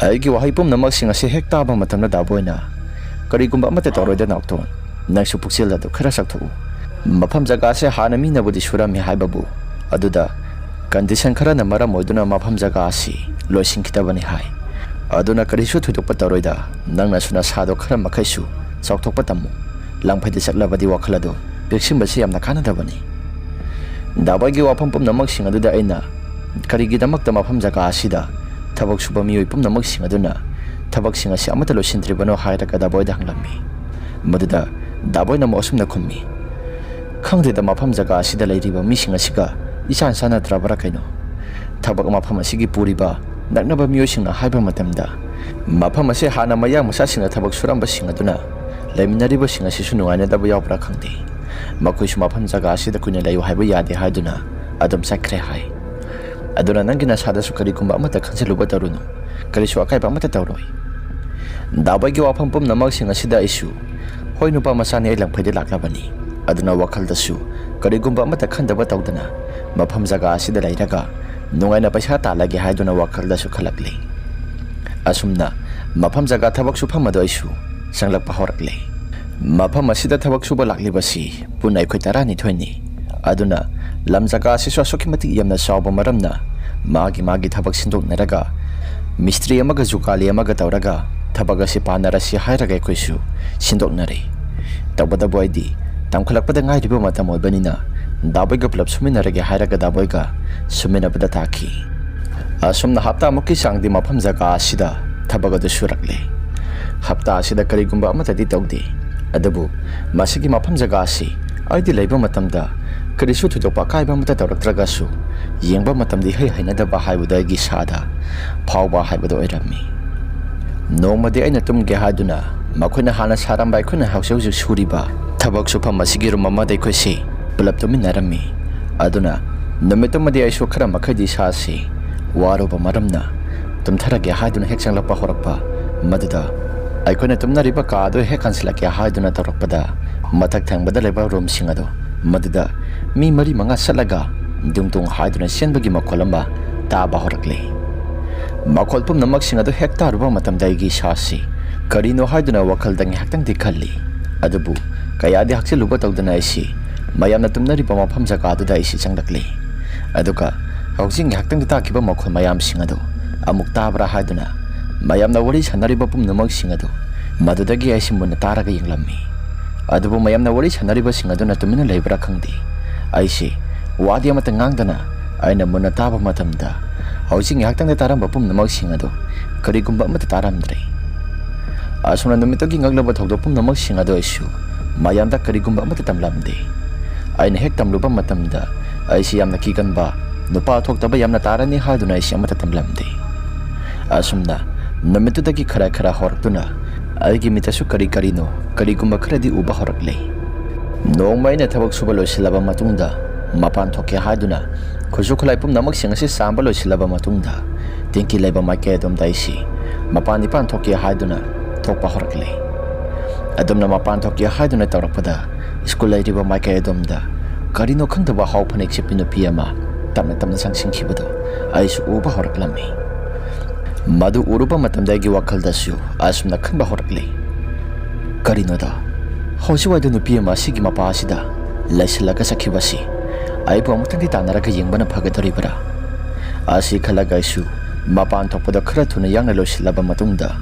ꯑꯩꯒꯤ ꯋꯥꯍꯩ ꯄꯨꯝꯅꯃꯛꯁꯤꯡ ꯑꯁꯤ ꯍꯦꯛ ꯇꯥꯕ ꯃꯇꯝꯗ ꯗꯥꯕꯣꯏꯅ, "ꯀꯔꯤꯒꯨꯝꯕ ꯑꯃꯠꯇ ꯇꯧꯔꯣꯏꯗ ꯅꯥꯎꯇꯣꯟ, ꯅꯪꯁꯨ ꯄꯨꯛꯆꯦꯜ ꯑꯗꯨ ꯈꯔ ꯆꯥꯎꯊꯣꯛꯎ꯫ ꯃꯐꯝ ꯖꯒꯥ ꯑꯁꯤ ꯍꯥꯟꯅ ꯃꯤꯅꯕꯨꯗꯤ ꯁꯨꯔꯝꯃꯤ ꯍꯥꯏꯕꯕꯨ, ꯑꯗꯨꯗ ꯀꯟꯗꯤꯁꯟ ꯈꯔꯅ ꯃꯔꯝ ꯑꯣꯏꯗꯨꯅ ꯃꯐꯝ ꯖꯒꯥ ꯑꯁꯤ ꯂꯣꯏꯁꯤꯟꯈꯤꯗꯕꯅꯤ ꯍꯥꯏ꯫ ꯑꯗꯨꯅ ꯀꯔꯤꯁꯨ ꯊꯣꯏꯗꯣꯛꯄ ꯇꯧꯔꯣꯏꯗ, ꯅꯪꯅꯁꯨ ꯅꯁꯥꯗꯣ ꯈꯔ ꯃꯈꯩꯁꯨ ꯆꯥꯎꯊꯣꯛꯄ ꯇꯝꯃꯨ꯫ ꯂꯝꯐꯩꯗ ꯆꯠꯂꯕꯗꯤ ꯋꯥꯈꯜ ꯑꯗꯨ ꯄꯤꯛꯁꯤꯟꯕꯁꯤ ꯌꯥꯝꯅ ꯀꯥꯟꯅꯗꯕꯅꯤ꯫" ꯗꯥꯕꯣꯏꯒꯤ ꯋꯥꯐꯝ ꯄꯨꯝꯅꯃꯛꯁꯤꯡ ꯑꯗꯨꯗ ꯑꯩꯅ, "ꯀꯔꯤꯒꯤꯗꯃꯛꯇ ꯃꯐꯝ ꯖꯒꯥ ꯑꯁꯤꯗ ꯊꯕꯛ ꯁꯨꯕ ꯃꯤꯑꯣꯏ ꯄꯨꯝꯅꯃꯛꯁꯤꯡ ꯑꯗꯨꯅ ꯊꯕꯛꯁꯤꯡ ꯑꯁꯤ ꯑꯃꯠꯇ ꯂꯣꯏꯁꯤꯟꯗ꯭ꯔꯤꯕꯅꯣ?" ꯍꯥꯏꯔꯒ ꯗꯥꯕꯣꯏꯗ ꯍꯪꯂꯝꯃꯤ꯫ ꯃꯗꯨꯗ ꯗꯥꯕꯣꯏꯅ ꯑꯃꯨꯛ ꯑꯁꯨꯝꯅ ꯈꯨꯝꯃꯤ, "ꯈꯪꯗꯦꯗ, ꯃꯐꯝ ꯖꯒꯥ ꯑꯁꯤꯗ ꯂꯩꯔꯤꯕ ꯃꯤꯁꯤꯡ ꯑꯁꯤꯒ ꯏꯆꯥꯟ ꯆꯥꯟꯅꯗ꯭ꯔꯕ꯭ꯔꯥ ꯀꯩꯅꯣ? ꯊꯕꯛ ꯃꯐꯝ ꯑꯁꯤꯒꯤ ꯄꯨꯔꯤꯕ ꯅꯛꯅꯕ ꯃꯤꯑꯣꯏꯁꯤꯡꯅ ꯍꯥꯏꯕ ꯃꯇꯝꯗ, ꯃꯐꯝ ꯑꯁꯤ ꯍꯥꯟꯅ ꯃꯌꯥꯡ ꯃꯆꯥꯁꯤꯡꯅ ꯊꯕꯛ ꯁꯨꯔꯝꯕꯁꯤꯡ ꯑꯗꯨꯅ ꯂꯩꯃꯤꯟꯅꯔꯤꯕꯁꯤꯡ ꯑꯁꯤꯁꯨ ꯅꯨꯡꯉꯥꯏꯅꯗꯕ ꯌꯥꯎꯕ꯭ꯔꯥ ꯈꯪꯗꯦ꯫ ꯃꯈꯣꯏꯁꯨ ꯃꯐꯝ ꯖꯒꯥ ꯑꯁꯤꯗ ꯀꯨꯏꯅ ꯂꯩꯌꯨ ꯍꯥꯏꯕ ꯌꯥꯗꯦ ꯍꯥꯏꯗꯨꯅ ꯑꯗꯨꯝ ꯆꯠꯈ꯭ꯔꯦ ꯍꯥꯏ꯫ ꯑꯗꯨꯅ ꯅꯪꯒꯤ ꯅꯁꯥꯗꯁꯨ ꯀꯔꯤꯒꯨꯝꯕ ꯑꯃꯠꯇ ꯈꯟꯖꯤꯜꯂꯨꯕ ꯇꯧꯔꯨꯅꯨ꯫ ꯀꯔꯤꯁꯨ ꯑꯀꯥꯏꯕ ꯑꯃꯠꯇ ꯇꯧꯔꯣꯏ꯫" ꯗꯥꯕꯣꯏꯒꯤ ꯋꯥꯐꯝ ꯄꯨꯝꯅꯃꯛꯁꯤꯡ ꯑꯁꯤꯗ ꯑꯩꯁꯨ, "ꯍꯣꯏ, ꯅꯨꯄꯥ ꯃꯆꯥꯅꯤ, ꯑꯩ ꯂꯝꯐꯩꯗ ꯂꯥꯛꯂꯕꯅꯤ꯫" ꯑꯗꯨꯅ ꯋꯥꯈꯜꯗꯁꯨ ꯀꯔꯤꯒꯨꯝꯕ ꯑꯃꯠꯇ ꯈꯟꯗꯕ ꯇꯧꯗꯅ ꯃꯐꯝ ꯖꯒꯥ ꯑꯁꯤꯗ ꯂꯩꯔꯒ ꯅꯨꯡꯉꯥꯏꯅ ꯄꯩꯁꯥ ꯇꯥꯜꯂꯒꯦ ꯍꯥꯏꯗꯨꯅ ꯋꯥꯈꯜꯗꯁꯨ ꯈꯜꯂꯛꯂꯤ꯫ ꯑꯁꯨꯝꯅ ꯃꯐꯝ ꯖꯒꯥ ꯊꯕꯛ ꯁꯨꯐꯝ ꯑꯗꯨ ꯑꯩꯁꯨ ꯆꯪꯂꯛꯄ ꯍꯧꯔꯛꯂꯦ꯫ ꯃꯐꯝ ꯑꯁꯤꯗ ꯊꯕꯛ ꯁꯨꯕ ꯂꯥꯛꯂꯤꯕꯁꯤ ꯄꯨꯟꯅ ꯑꯩꯈꯣꯏ ꯇꯔꯥꯅꯤꯊꯣꯏꯅꯤ꯫ ꯑꯗꯨꯅ ꯂꯝ ꯖꯒꯥ ꯑꯁꯤꯁꯨ ꯑꯁꯨꯛꯀꯤ ꯃꯇꯤꯛ ꯌꯥꯝꯅ ꯆꯥꯎꯕ ꯃꯔꯝꯅ ꯃꯥꯒꯤ ꯃꯥꯒꯤ ꯊꯕꯛ ꯁꯤꯟꯗꯣꯛꯅꯔꯒ ꯃꯤꯁꯇ꯭ꯔꯤ ꯑꯃꯒ ꯖꯨꯀꯥꯂꯤ ꯑꯃꯒ ꯇꯧꯔꯒ ꯊꯕꯛ ꯑꯁꯤ ꯄꯥꯟꯅꯔꯁꯤ ꯍꯥꯏꯔꯒ ꯑꯩꯈꯣꯏꯁꯨ ꯁꯤꯟꯗꯣꯛꯅꯔꯦ꯫ ꯇꯧꯕꯇꯕꯨ ꯑꯩꯗꯤ ꯇꯝꯈꯠꯂꯛꯄꯗ ꯉꯥꯏꯔꯤꯕ ꯃꯇꯝ ꯑꯣꯏꯕꯅꯤꯅ ꯗꯥꯕꯣꯏꯒ ꯄꯨꯂꯞ ꯁꯨꯃꯤꯟꯅꯔꯒꯦ ꯍꯥꯏꯔꯒ ꯗꯥꯕꯣꯏꯒ ꯁꯨꯃꯤꯟꯅꯕꯗ ꯇꯥꯈꯤ꯫ ꯑꯁꯨꯝꯅ ꯍꯞꯇꯥꯃꯨꯛꯀꯤ ꯆꯥꯡꯗꯤ ꯃꯐꯝ ꯖꯒꯥ ꯑꯁꯤꯗ ꯊꯕꯛ ꯑꯗꯨ ꯁꯨꯔꯛꯂꯦ꯫ ꯍꯞꯇꯥ ꯑꯁꯤꯗ ꯀꯔꯤꯒꯨꯝꯕ ꯑꯃꯠꯇꯗꯤ ꯇꯧꯗꯦ꯫ ꯑꯗꯨꯕꯨ ꯃꯁꯤꯒꯤ ꯃꯐꯝ ꯖꯒꯥ ꯑꯁꯤ ꯑꯩꯗꯤ ꯂꯩꯕ ꯃꯇꯝꯗ ꯀꯔꯤꯁꯨ ꯊꯣꯏꯗꯣꯛꯄ ꯑꯀꯥꯏꯕ ꯑꯃꯠꯇ ꯇꯧꯔꯛꯇ꯭ꯔꯒꯁꯨ, ꯌꯦꯡꯕ ꯃꯇꯝꯗ ꯏꯍꯩ ꯍꯩꯅꯗꯕ ꯍꯥꯏꯕꯗꯨ ꯑꯩꯒꯤ ꯏꯁꯥꯗ ꯐꯥꯎꯕ ꯍꯥꯏꯕꯗꯨ ꯑꯣꯏꯔꯝꯃꯤ꯫ ꯅꯣꯡꯃꯗꯤ ꯑꯩꯅ ꯇꯨꯝꯒꯦ ꯍꯥꯏꯗꯨꯅ ꯃꯈꯣꯏꯅ ꯍꯥꯟꯅ ꯁꯥꯔꯝꯕ ꯑꯩꯈꯣꯏꯅ ꯍꯧꯖꯤꯛ ꯍꯧꯖꯤꯛ ꯁꯨꯔꯤꯕ ꯊꯕꯛ ꯁꯨꯐꯝ ꯑꯁꯤꯒꯤ ꯔꯨꯝ ꯑꯃꯗ ꯑꯩꯈꯣꯏꯁꯤ ꯄꯨꯂꯞ ꯇꯨꯝꯃꯤꯟꯅꯔꯝꯃꯤ꯫ ꯑꯗꯨꯅ ꯅꯨꯃꯤꯠꯇꯨꯃꯗꯤ ꯑꯩꯁꯨ ꯈꯔ ꯃꯈꯩꯗꯤ ꯏꯁꯥꯁꯤ ꯋꯥꯔꯨꯕ ꯃꯔꯝꯅ ꯇꯨꯝꯊꯔꯒꯦ ꯍꯥꯏꯗꯨꯅ ꯍꯦꯛ ꯆꯪꯂꯛꯄ ꯍꯧꯔꯛꯄ ꯃꯗꯨꯗ ꯑꯩꯈꯣꯏꯅ ꯇꯨꯝꯅꯔꯤꯕ ꯀꯥ ꯑꯗꯨ ꯍꯦꯛ ꯍꯟꯁꯤꯜꯂꯛꯀꯦ ꯍꯥꯏꯗꯨꯅ ꯇꯧꯔꯛꯄꯗ, ꯃꯊꯛ ꯊꯪꯕꯗ ꯂꯩꯕ ꯔꯨꯝꯁꯤꯡ ꯑꯗꯨ, ꯃꯗꯨꯗ ꯃꯤ ꯃꯔꯤ ꯃꯉꯥ ꯆꯠꯂꯒ ꯗꯨꯡ ꯗꯨꯡ ꯍꯥꯏꯗꯨꯅ ꯆꯦꯟꯕꯒꯤ ꯃꯈꯣꯜ ꯑꯃ ꯇꯥꯕ ꯍꯧꯔꯛꯂꯦ꯫ ꯃꯈꯣꯜ ꯄꯨꯝꯅꯃꯛꯁꯤꯡ ꯑꯗꯨ ꯍꯦꯛ ꯇꯥꯔꯨꯕ ꯃꯇꯝꯗ ꯑꯩꯒꯤ ꯏꯁꯥꯁꯤ ꯀꯔꯤꯅꯣ ꯍꯥꯏꯗꯨꯅ ꯋꯥꯈꯜꯗ ꯉꯥꯏꯍꯥꯛꯇꯪꯗꯤ ꯈꯜꯂꯤ꯫ ꯑꯗꯨꯕꯨ ꯀꯌꯥꯗꯤ ꯍꯛꯆꯤꯜꯂꯨꯕ ꯇꯧꯗꯅ ꯑꯩꯁꯤ ꯃꯌꯥꯝꯅ ꯇꯨꯝꯅꯔꯤꯕ ꯃꯐꯝ ꯖꯒꯥꯗꯨꯗ ꯑꯩꯁꯤ ꯆꯪꯂꯛꯂꯤ꯫ ꯑꯗꯨꯒ ꯍꯧꯖꯤꯛ ꯉꯥꯏꯍꯥꯛꯇꯪꯗ ꯇꯥꯈꯤꯕ ꯃꯈꯣꯜ ꯃꯌꯥꯝꯁꯤꯡ ꯑꯗꯨ ꯑꯃꯨꯛ ꯇꯥꯕ꯭ꯔꯥ ꯍꯥꯏꯗꯨꯅ ꯃꯌꯥꯝꯅ ꯋꯥꯔꯤ ꯁꯥꯟꯅꯔꯤꯕ ꯄꯨꯝꯅꯃꯛꯁꯤꯡ ꯑꯗꯨ ꯃꯗꯨꯗꯒꯤ ꯑꯩꯁꯤ ꯃꯨꯟꯅ ꯇꯥꯔꯒ ꯌꯦꯡꯂꯝꯃꯤ꯫ ꯑꯗꯨꯕꯨ ꯃꯌꯥꯝꯅ ꯋꯥꯔꯤ ꯁꯥꯟꯅꯔꯤꯕꯁꯤꯡ ꯑꯗꯨꯅ ꯇꯨꯃꯤꯟꯅ ꯂꯩꯕ꯭ꯔꯥ ꯈꯪꯗꯦ, ꯑꯩꯁꯤ ꯋꯥꯗꯤ ꯑꯃꯠꯇ ꯉꯥꯡꯗꯅ ꯑꯩꯅ ꯃꯨꯟꯅ ꯇꯥꯕ ꯃꯇꯝꯗ, ꯍꯧꯖꯤꯛ ꯉꯥꯏꯍꯥꯛꯇꯪꯗ ꯇꯥꯔꯝꯕ ꯄꯨꯝꯅꯃꯛꯁꯤꯡ ꯑꯗꯨ ꯀꯔꯤꯒꯨꯝꯕ ꯑꯃꯠꯇ ꯇꯥꯔꯝꯗ꯭ꯔꯦ꯫ ꯑꯁꯨꯝꯅ ꯅꯨꯃꯤꯠꯇꯨꯒꯤ ꯉꯛꯂꯕ ꯊꯧꯗꯣꯛ ꯄꯨꯝꯅꯃꯛꯁꯤꯡ ꯑꯗꯨ ꯑꯩꯁꯨ ꯃꯌꯥꯝꯗ ꯀꯔꯤꯒꯨꯝꯕ ꯑꯃꯠꯇ ꯇꯝꯂꯝꯗꯦ꯫ ꯑꯩꯅ ꯍꯦꯛ ꯇꯝꯂꯨꯕ ꯃꯇꯝꯗ, ꯑꯩꯁꯤ ꯌꯥꯝꯅ ꯀꯤꯒꯟꯕ, ꯅꯨꯄꯥ ꯊꯣꯛꯇꯕ ꯌꯥꯝꯅ ꯇꯥꯔꯅꯤ ꯍꯥꯏꯗꯨꯅ ꯑꯩꯁꯤ ꯑꯃꯠꯇ ꯇꯝꯂꯝꯗꯦ꯫ ꯑꯁꯨꯝꯅ ꯅꯨꯃꯤꯠꯇꯨꯗꯒꯤ ꯈꯔ ꯈꯔ ꯍꯧꯔꯛꯇꯨꯅ ꯑꯩꯒꯤ ꯃꯤꯠꯇꯁꯨ ꯀꯔꯤ ꯀꯔꯤꯅꯣ, ꯀꯔꯤꯒꯨꯝꯕ ꯈꯔꯗꯤ ꯎꯕ ꯍꯧꯔꯛꯂꯦ꯫ ꯅꯣꯡꯃ ꯑꯩꯅ ꯊꯕꯛ ꯁꯨꯕ ꯂꯣꯏꯁꯤꯜꯂꯕ ꯃꯇꯨꯡꯗ ꯃꯄꯥꯟ ꯊꯣꯛꯀꯦ ꯍꯥꯏꯗꯨꯅ ꯈꯨꯠꯁꯨ ꯈꯨꯠꯂꯥꯏ ꯄꯨꯝꯅꯃꯛꯁꯤꯡ ꯑꯁꯤ ꯆꯥꯝꯕ ꯂꯣꯏꯁꯤꯜꯂꯕ ꯃꯇꯨꯡꯗ, ꯇꯦꯡꯀꯤ ꯂꯩꯕ ꯃꯥꯏꯀꯩ ꯑꯗꯣꯝꯗ ꯑꯩꯁꯤ ꯃꯄꯥꯟ ꯏꯄꯥꯟ ꯊꯣꯛꯀꯦ ꯍꯥꯏꯗꯨꯅ ꯊꯣꯛꯄ ꯍꯧꯔꯛꯂꯦ꯫ ꯑꯗꯨꯝꯅ ꯃꯄꯥꯟ ꯊꯣꯛꯀꯦ ꯍꯥꯏꯗꯨꯅ ꯇꯧꯔꯛꯄꯗ, ꯁ꯭ꯀꯨꯜ ꯂꯩꯔꯤꯕ ꯃꯥꯏꯀꯩ ꯑꯗꯣꯝꯗ ꯀꯔꯤꯅꯣ ꯈꯪꯗꯕ ꯍꯥꯎ ꯐꯅꯦꯛ ꯁꯦꯠꯄꯤ ꯅꯨꯄꯤ ꯑꯃ ꯇꯞꯅ ꯇꯞꯅ ꯆꯪꯁꯤꯟꯈꯤꯕꯗꯨ ꯑꯩꯁꯨ ꯎꯕ ꯍꯧꯔꯛꯂꯝꯃꯤ꯫ ꯃꯗꯨ ꯎꯔꯨꯕ ꯃꯇꯝꯗ ꯑꯩꯒꯤ ꯋꯥꯈꯜꯗꯁꯨ ꯑꯁꯨꯝꯅ ꯈꯟꯕ ꯍꯧꯔꯛꯂꯤ, "ꯀꯔꯤꯅꯣꯗ, ꯍꯧꯖꯤꯛꯋꯥꯏꯗ ꯅꯨꯄꯤ ꯑꯃ ꯑꯁꯤꯒꯤ ꯃꯄꯥ ꯑꯁꯤꯗ ꯂꯩꯁꯤꯜꯂꯒ ꯆꯠꯈꯤꯕꯁꯤ ꯑꯩꯕꯨ ꯑꯃꯨꯛꯇꯪꯗꯤ ꯇꯥꯟꯅꯔꯒ ꯌꯦꯡꯕꯅ ꯐꯒꯗꯧꯔꯤꯕ꯭ꯔꯥ?" ꯑꯁꯤ ꯈꯜꯂꯒ ꯑꯩꯁꯨ ꯃꯄꯥꯟ ꯊꯣꯛꯄꯗ ꯈꯔ ꯊꯨꯅ ꯌꯥꯡꯅ ꯂꯣꯏꯁꯤꯜꯂꯕ ꯃꯇꯨꯡꯗ,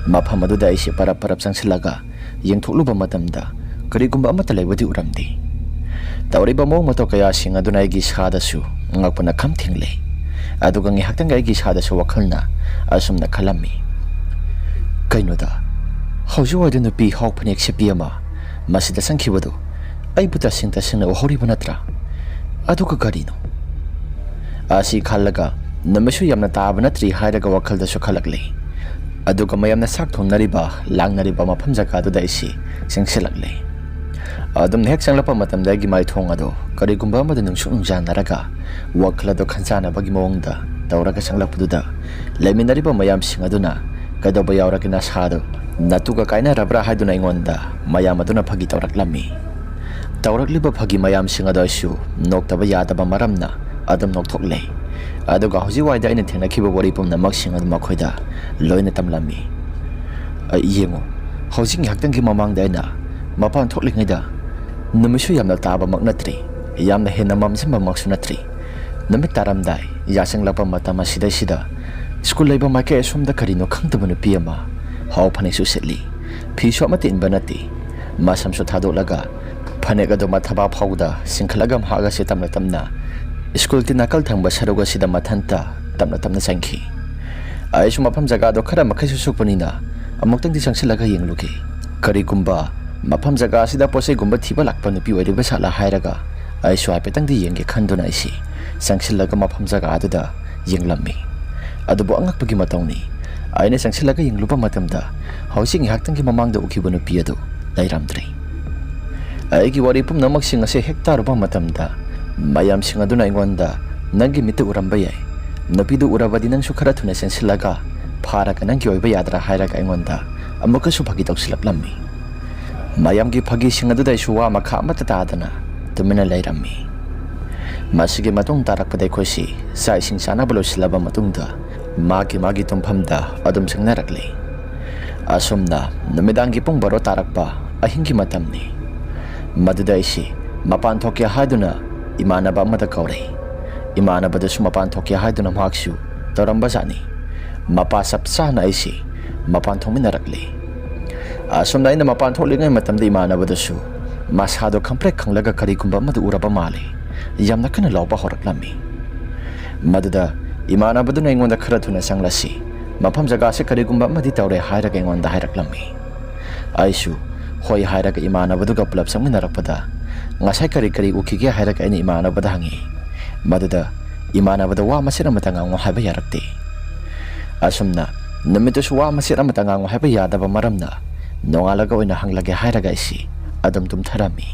ꯃꯐꯝ ꯑꯗꯨꯗ ꯑꯩꯁꯦ ꯄꯔꯞ ꯄꯔꯞ ꯆꯪꯁꯤꯜꯂꯒ ꯌꯦꯡꯊꯣꯛꯂꯨꯕ ꯃꯇꯝꯗ, ꯀꯔꯤꯒꯨꯝꯕ ꯑꯃꯠꯇ ꯂꯩꯕꯗꯤ ꯎꯔꯝꯗꯦ꯫ ꯇꯧꯔꯤꯕ ꯃꯑꯣꯡ ꯃꯇꯧ ꯀꯌꯥꯁꯤꯡ ꯑꯗꯨꯅ ꯑꯩꯒꯤ ꯏꯁꯥꯗꯁꯨ ꯉꯛꯄꯅ ꯈꯝ ꯊꯦꯡꯂꯦ꯫ ꯑꯗꯨꯒ ꯉꯥꯏꯍꯥꯛꯇꯪꯒꯤ ꯑꯩꯒꯤ ꯏꯁꯥꯗꯁꯨ ꯋꯥꯈꯜꯅ ꯑꯁꯨꯝꯅ ꯈꯜꯂꯝꯃꯤ, "ꯀꯩꯅꯣꯗ, ꯍꯧꯖꯤꯛꯋꯥꯏꯗ ꯅꯨꯄꯤ ꯍꯥꯎ ꯐꯅꯦꯛ ꯁꯦꯠꯄꯤ ꯑꯃ ꯃꯁꯤꯗ ꯆꯪꯈꯤꯕꯗꯨ ꯑꯩꯕꯨ ꯇꯁꯦꯡ ꯇꯁꯦꯡꯅ ꯎꯍꯧꯔꯤꯕ ꯅꯠꯇ꯭ꯔꯥ? ꯑꯗꯨꯒ ꯀꯔꯤꯅꯣ?" ꯑꯁꯤ ꯈꯜꯂꯒ ꯅꯨꯃꯤꯠꯁꯨ ꯌꯥꯝꯅ ꯇꯥꯕ ꯅꯠꯇ꯭ꯔꯤ ꯍꯥꯏꯔꯒ ꯋꯥꯈꯜꯗꯁꯨ ꯈꯜꯂꯛꯂꯦ꯫ ꯑꯗꯨꯒ ꯃꯌꯥꯝꯅ ꯆꯥꯛ ꯊꯣꯡꯅꯔꯤꯕ, ꯂꯥꯡꯅꯔꯤꯕ ꯃꯐꯝ ꯖꯒꯥꯗꯨꯗ ꯑꯩꯁꯤ ꯆꯪꯁꯤꯜꯂꯛꯂꯦ꯫ ꯑꯗꯨꯝꯅ ꯍꯦꯛ ꯆꯪꯂꯛꯄ ꯃꯇꯝꯗ ꯑꯩꯒꯤ ꯃꯥꯏꯊꯣꯡ ꯑꯗꯨ ꯀꯔꯤꯒꯨꯝꯕ ꯑꯃꯗ ꯅꯨꯡꯁꯨꯛ ꯅꯨꯡꯖꯥꯟꯅꯔꯒ, ꯋꯥꯈꯜ ꯑꯗꯨ ꯈꯟꯖꯥꯟꯅꯕꯒꯤ ꯃꯑꯣꯡꯗ ꯇꯧꯔꯒ ꯆꯪꯂꯛꯄꯗꯨꯗ, ꯂꯩꯃꯤꯟꯅꯔꯤꯕ ꯃꯌꯥꯝꯁꯤꯡ ꯑꯗꯨꯅ "ꯀꯩꯗꯧꯕ ꯌꯥꯎꯔꯒꯦ ꯅꯁꯥꯗꯣ? "ꯅꯇꯨꯒ ꯀꯥꯏꯅꯔꯕ꯭ꯔꯥ?" ꯍꯥꯏꯗꯨꯅ ꯑꯩꯉꯣꯟꯗ ꯃꯌꯥꯝ ꯑꯗꯨꯅ ꯐꯥꯒꯤ ꯇꯧꯔꯛꯂꯝꯃꯤ꯫ ꯇꯧꯔꯛꯂꯤꯕ ꯐꯥꯒꯤ ꯃꯌꯥꯝꯁꯤꯡ ꯑꯗꯣ ꯑꯩꯁꯨ ꯅꯣꯛꯇꯕ ꯌꯥꯗꯕ ꯃꯔꯝꯅ ꯑꯗꯨꯝ ꯅꯣꯛꯊꯣꯛꯂꯦ꯫ ꯑꯗꯨꯒ ꯍꯧꯖꯤꯛ ꯋꯥꯏꯗ ꯑꯩꯅ ꯊꯦꯡꯅꯈꯤꯕ ꯋꯥꯔꯤ ꯄꯨꯝꯅꯃꯛꯁꯤꯡ ꯑꯗꯨ ꯃꯈꯣꯏꯗ ꯂꯣꯏꯅ ꯇꯝꯂꯝꯃꯤ꯫ "ꯑ, ꯌꯦꯡꯉꯨ, ꯍꯧꯖꯤꯛ ꯉꯥꯏꯍꯥꯛꯇꯪꯒꯤ ꯃꯃꯥꯡꯗ ꯑꯩꯅ ꯃꯄꯥꯟ ꯊꯣꯛꯂꯤꯉꯩꯗ ꯅꯨꯃꯤꯠꯁꯨ ꯌꯥꯝꯅ ꯇꯥꯕꯃꯛ ꯅꯠꯇ꯭ꯔꯤ, ꯌꯥꯝꯅ ꯍꯦꯟꯅ ꯃꯝꯁꯤꯟꯕꯃꯛꯁꯨ ꯅꯠꯇ꯭ꯔꯤ꯫ ꯅꯨꯃꯤꯠ ꯇꯥꯔꯝꯗꯥꯏ ꯌꯥꯆꯪꯂꯛꯄ ꯃꯇꯝ ꯑꯁꯤꯗꯩꯁꯤꯗ ꯁ꯭ꯀꯨꯜ ꯂꯩꯕ ꯃꯥꯏꯀꯩ ꯑꯁꯣꯝꯗ ꯀꯔꯤꯅꯣ ꯈꯪꯗꯕ ꯅꯨꯄꯤ ꯑꯃ ꯍꯥꯎ ꯐꯅꯦꯛꯁꯨ ꯁꯦꯠꯂꯤ, ꯐꯤꯁꯨ ꯑꯃꯠꯇ ꯏꯟꯕ ꯅꯠꯇꯦ, ꯃꯁꯝꯁꯨ ꯊꯥꯗꯣꯛꯂꯒ ꯐꯅꯦꯛ ꯑꯗꯨ ꯃꯊꯕꯥꯛ ꯐꯥꯎꯕꯗ ꯆꯤꯡꯈꯠꯂꯒ ꯃꯍꯥꯛ ꯑꯁꯤ ꯇꯞꯅ ꯇꯞꯅ ꯁ꯭ꯀꯨꯜꯒꯤ ꯅꯥꯀꯜ ꯊꯪꯕ ꯁꯔꯨꯛ ꯑꯁꯤꯗ ꯃꯊꯟꯇ ꯇꯞꯅ ꯇꯞꯅ ꯆꯪꯈꯤ꯫ ꯑꯩꯁꯨ ꯃꯐꯝ ꯖꯒꯥꯗꯣ ꯈꯔ ꯃꯈꯩꯁꯨ ꯁꯨꯛꯄꯅꯤꯅ ꯑꯃꯨꯛꯇꯪꯗꯤ ꯆꯪꯁꯤꯜꯂꯒ ꯌꯦꯡꯂꯨꯒꯦ꯫ ꯀꯔꯤꯒꯨꯝꯕ ꯃꯐꯝ ꯖꯒꯥ ꯑꯁꯤꯗ ꯄꯣꯠ ꯆꯩꯒꯨꯝꯕ ꯊꯤꯕ ꯂꯥꯛꯄ ꯅꯨꯄꯤ ꯑꯣꯏꯔꯤꯕ ꯖꯥꯠꯂꯥ ꯍꯥꯏꯔꯒ ꯑꯩꯁꯨ ꯍꯥꯏꯐꯦꯠꯇꯪꯗꯤ ꯌꯦꯡꯒꯦ ꯈꯟꯗꯨꯅ ꯑꯩꯁꯤ ꯆꯪꯁꯤꯜꯂꯒ ꯃꯐꯝ ꯖꯒꯥ ꯑꯗꯨꯗ ꯌꯦꯡꯂꯝꯃꯤ꯫ ꯑꯗꯨꯕꯨ ꯑꯉꯛꯄꯒꯤ ꯃꯇꯧꯅꯤ, ꯑꯩꯅ ꯆꯪꯁꯤꯜꯂꯒ ꯌꯦꯡꯂꯨꯕ ꯃꯇꯝꯗ ꯍꯧꯖꯤꯛ ꯉꯥꯏꯍꯥꯛꯇꯪꯒꯤ ꯃꯃꯥꯡꯗ ꯎꯈꯤꯕ ꯅꯨꯄꯤ ꯑꯗꯨ ꯂꯩꯔꯝꯗ꯭ꯔꯦ꯫ ꯑꯩꯒꯤ ꯋꯥꯔꯤ ꯄꯨꯝꯅꯃꯛꯁꯤꯡ ꯑꯁꯤ ꯍꯦꯛ ꯇꯥꯔꯨꯕ ꯃꯇꯝꯗ ꯃꯌꯥꯝꯁꯤꯡ ꯑꯗꯨꯅ ꯑꯩꯉꯣꯟꯗ, "ꯅꯪꯒꯤ ꯃꯤꯠꯇ ꯎꯔꯝꯕ ꯌꯥꯏ, ꯅꯨꯄꯤꯗꯨ ꯎꯔꯕꯗꯤ ꯅꯪꯁꯨ ꯈꯔ ꯊꯨꯅ ꯆꯦꯟꯁꯤꯜꯂꯒ ꯐꯥꯔꯒ ꯅꯪꯒꯤ ꯑꯣꯏꯕ ꯌꯥꯗ꯭ꯔꯥ?" ꯍꯥꯏꯔꯒ ꯑꯩꯉꯣꯟꯗ ꯑꯃꯨꯛꯀꯁꯨ ꯐꯥꯒꯤ ꯇꯧꯁꯤꯜꯂꯛꯂꯝꯃꯤ꯫ ꯃꯌꯥꯝꯒꯤ ꯐꯥꯒꯤꯁꯤꯡ ꯑꯗꯨꯗ ꯑꯩꯁꯨ ꯋꯥ ꯃꯈꯥ ꯑꯃꯠꯇ ꯇꯥꯗꯅ ꯇꯨꯃꯤꯟꯅ ꯂꯩꯔꯝꯃꯤ꯫ ꯃꯁꯤꯒꯤ ꯃꯇꯨꯡ ꯇꯥꯔꯛꯄꯗ ꯑꯩꯈꯣꯏꯁꯤ ꯆꯥꯛ ꯏꯁꯤꯡ ꯆꯥꯅꯕ ꯂꯣꯏꯁꯤꯜꯂꯕ ꯃꯇꯨꯡꯗ ꯃꯥꯒꯤ ꯃꯥꯒꯤ ꯇꯨꯝꯐꯝꯗ ꯑꯗꯨꯝ ꯆꯪꯅꯔꯛꯂꯤ꯫ ꯑꯁꯨꯝꯅ ꯅꯨꯃꯤꯗꯥꯡꯒꯤ ꯄꯨꯡ ꯕꯥꯔꯣ ꯇꯥꯔꯛꯄ ꯑꯍꯤꯡꯒꯤ ꯃꯇꯝꯅꯤ꯫ ꯃꯗꯨꯗ ꯑꯩꯁꯤ ꯃꯄꯥꯟ ꯊꯣꯛꯀꯦ ꯍꯥꯏꯗꯨꯅ ꯏꯃꯥꯟꯅꯕ ꯑꯃꯗ ꯀꯧꯔꯦ꯫ ꯏꯃꯥꯟꯅꯕꯗꯁꯨ ꯃꯄꯥꯟ ꯊꯣꯛꯀꯦ ꯍꯥꯏꯗꯨꯅ ꯃꯍꯥꯛꯁꯨ ꯇꯧꯔꯝꯕꯖꯥꯠꯅꯤ꯫ ꯃꯄꯥ ꯆꯞ ꯆꯥꯅ ꯑꯩꯁꯤ ꯃꯄꯥꯟ ꯊꯣꯛꯃꯤꯟꯅꯔꯛꯂꯤ꯫ ꯑꯁꯨꯝꯅ ꯑꯩꯅ ꯃꯄꯥꯟ ꯊꯣꯛꯂꯤꯉꯩ ꯃꯇꯝꯗ ꯏꯃꯥꯟꯅꯕꯗꯁꯨ ꯃꯁꯥꯗꯣ ꯈꯪꯄ꯭ꯔꯦꯛ ꯈꯪꯂꯒ ꯀꯔꯤꯒꯨꯝꯕ ꯑꯃꯗ ꯎꯔꯕ ꯃꯥꯜꯂꯤ꯫ ꯌꯥꯝꯅ ꯀꯟꯅ ꯂꯥꯎꯕ ꯍꯧꯔꯛꯂꯝꯃꯤ꯫ ꯃꯗꯨꯗ ꯏꯃꯥꯟꯅꯕꯗꯨꯅ ꯑꯩꯉꯣꯟꯗ, "ꯈꯔ ꯊꯨꯅ ꯆꯪꯂꯁꯤ, ꯃꯐꯝ ꯖꯒꯥꯁꯦ ꯀꯔꯤꯒꯨꯝꯕ ꯑꯃꯗꯤ ꯇꯧꯔꯦ" ꯍꯥꯏꯔꯒ ꯑꯩꯉꯣꯟꯗ ꯍꯥꯏꯔꯛꯂꯝꯃꯤ꯫ ꯑꯩꯁꯨ ꯍꯣꯏ ꯍꯥꯏꯔꯒ ꯏꯃꯥꯟꯅꯕꯗꯨꯒ ꯄꯨꯂꯞ ꯆꯪꯃꯤꯟꯅꯔꯛꯄꯗ, "ꯉꯁꯥꯏ ꯀꯔꯤ ꯀꯔꯤ ꯎꯈꯤꯒꯦ?" ꯍꯥꯏꯔꯒ ꯑꯩꯅ ꯏꯃꯥꯟꯅꯕꯗ ꯍꯪꯉꯤ꯫ ꯃꯗꯨꯗ ꯏꯃꯥꯟꯅꯕꯗ ꯋꯥ ꯃꯆꯦꯠ ꯑꯃꯇ ꯉꯥꯡꯉꯨ ꯍꯥꯏꯕ ꯌꯥꯔꯛꯇꯦ꯫ ꯑꯁꯨꯝꯅ ꯅꯨꯃꯤꯠꯇꯨꯁꯨ ꯋꯥ ꯃꯆꯦꯠ ꯑꯃꯇ ꯉꯥꯡꯉꯨ ꯍꯥꯏꯕ ꯌꯥꯗꯕ ꯃꯔꯝꯅ ꯅꯣꯡꯉꯥꯜꯂꯒ ꯑꯣꯏꯅ ꯍꯪꯂꯒꯦ ꯍꯥꯏꯔꯒ ꯑꯩꯁꯤ ꯑꯗꯨꯝ ꯇꯨꯝꯊꯔꯝꯃꯤ꯫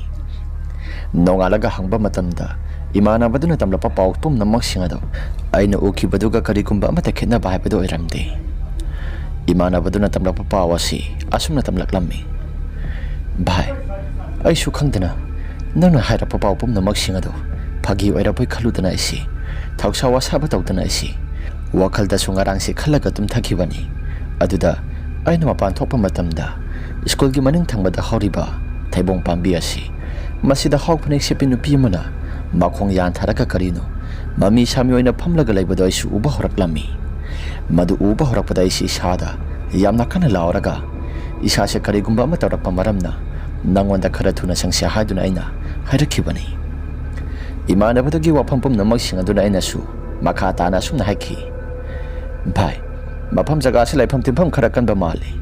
ꯅꯣꯡꯉꯥꯜꯂꯒ ꯍꯪꯕ ꯃꯇꯝꯗ ꯏꯃꯥꯟꯅꯕꯗꯨꯅ ꯇꯝꯂꯛꯄ ꯄꯥꯎ ꯄꯨꯝꯅꯃꯛꯁꯤꯡ ꯑꯗꯨ ꯑꯩꯅ ꯎꯈꯤꯕꯗꯨꯒ ꯀꯔꯤꯒꯨꯝꯕ ꯑꯃꯠꯇ ꯈꯦꯠꯅꯕ ꯍꯥꯏꯕꯗꯨ ꯑꯣꯏꯔꯝꯗꯦ꯫ ꯏꯃꯥꯟꯅꯕꯗꯨꯅ ꯇꯝꯂꯛꯄ ꯄꯥꯎ ꯑꯁꯤ ꯑꯁꯨꯝꯅ ꯇꯝꯂꯛꯂꯝꯃꯤ꯫ "ꯚꯥꯏ, ꯑꯩꯁꯨ ꯈꯪꯗꯅ ꯅꯪꯅ ꯍꯥꯏꯔꯛꯄ ꯄꯥꯎ ꯄꯨꯝꯅꯃꯛꯁꯤꯡ ꯑꯗꯨ ꯐꯥꯒꯤ ꯑꯣꯏꯔꯕꯣꯏ ꯈꯜꯂꯨꯗꯅ ꯑꯩꯁꯤ ꯊꯧꯁꯥ ꯋꯥꯁꯥꯕ ꯇꯧꯗꯅ ꯑꯩꯁꯤ ꯋꯥꯈꯜꯗꯁꯨ ꯉꯔꯥꯡꯁꯤ ꯈꯜꯂꯒ ꯇꯨꯝꯊꯈꯤꯕꯅꯤ꯫ ꯑꯗꯨꯗ ꯑꯩꯅ ꯃꯄꯥꯟ ꯊꯣꯛꯄ ꯃꯇꯝꯗ ꯁ꯭ꯀꯨꯜꯒꯤ ꯃꯅꯤꯡ ꯊꯪꯕꯗ ꯍꯧꯔꯤꯕ ꯊꯩꯕꯣꯡ ꯄꯥꯝꯕꯤ ꯑꯁꯤ, ꯃꯁꯤꯗ ꯍꯥꯎ ꯐꯅꯦꯛ ꯁꯦꯠꯄꯤ ꯅꯨꯄꯤ ꯑꯃꯅ ꯃꯈꯣꯡ ꯌꯥꯟꯊꯔꯒ ꯀꯔꯤꯅꯣ ꯃꯃꯤ ꯁꯥꯃꯤ ꯑꯣꯏꯅ ꯐꯝꯂꯒ ꯂꯩꯕꯗꯨ ꯑꯩꯁꯨ ꯎꯕ ꯍꯧꯔꯛꯂꯝꯃꯤ꯫ ꯃꯗꯨ ꯎꯕ ꯍꯧꯔꯛꯄꯗ ꯑꯩꯁꯤ ꯏꯁꯥꯗ ꯌꯥꯝꯅ ꯀꯟꯅ ꯂꯥꯎꯔꯒ, ꯏꯁꯥꯁꯦ ꯀꯔꯤꯒꯨꯝꯕ ꯑꯃ ꯇꯧꯔꯛꯄ ꯃꯔꯝꯅ ꯅꯉꯣꯟꯗ ꯈꯔ ꯊꯨꯅ ꯆꯪꯁꯦ ꯍꯥꯏꯗꯨꯅ ꯑꯩꯅ ꯍꯥꯏꯔꯛꯈꯤꯕꯅꯤ꯫ ꯏꯃꯥꯟꯅꯕꯗꯒꯤ ꯋꯥꯐꯝ ꯄꯨꯝꯅꯃꯛꯁꯤꯡ ꯑꯗꯨꯅ ꯑꯩꯅꯁꯨ ꯃꯈꯥ ꯇꯥꯅ ꯑꯁꯨꯝꯅ ꯍꯥꯏꯈꯤ, "ꯚꯥꯏ, ꯃꯐꯝ ꯖꯒꯥꯁꯤ ꯂꯩꯐꯝ ꯇꯤꯟꯐꯝ ꯈꯔ ꯀꯟꯕ ꯃꯥꯜꯂꯤ꯫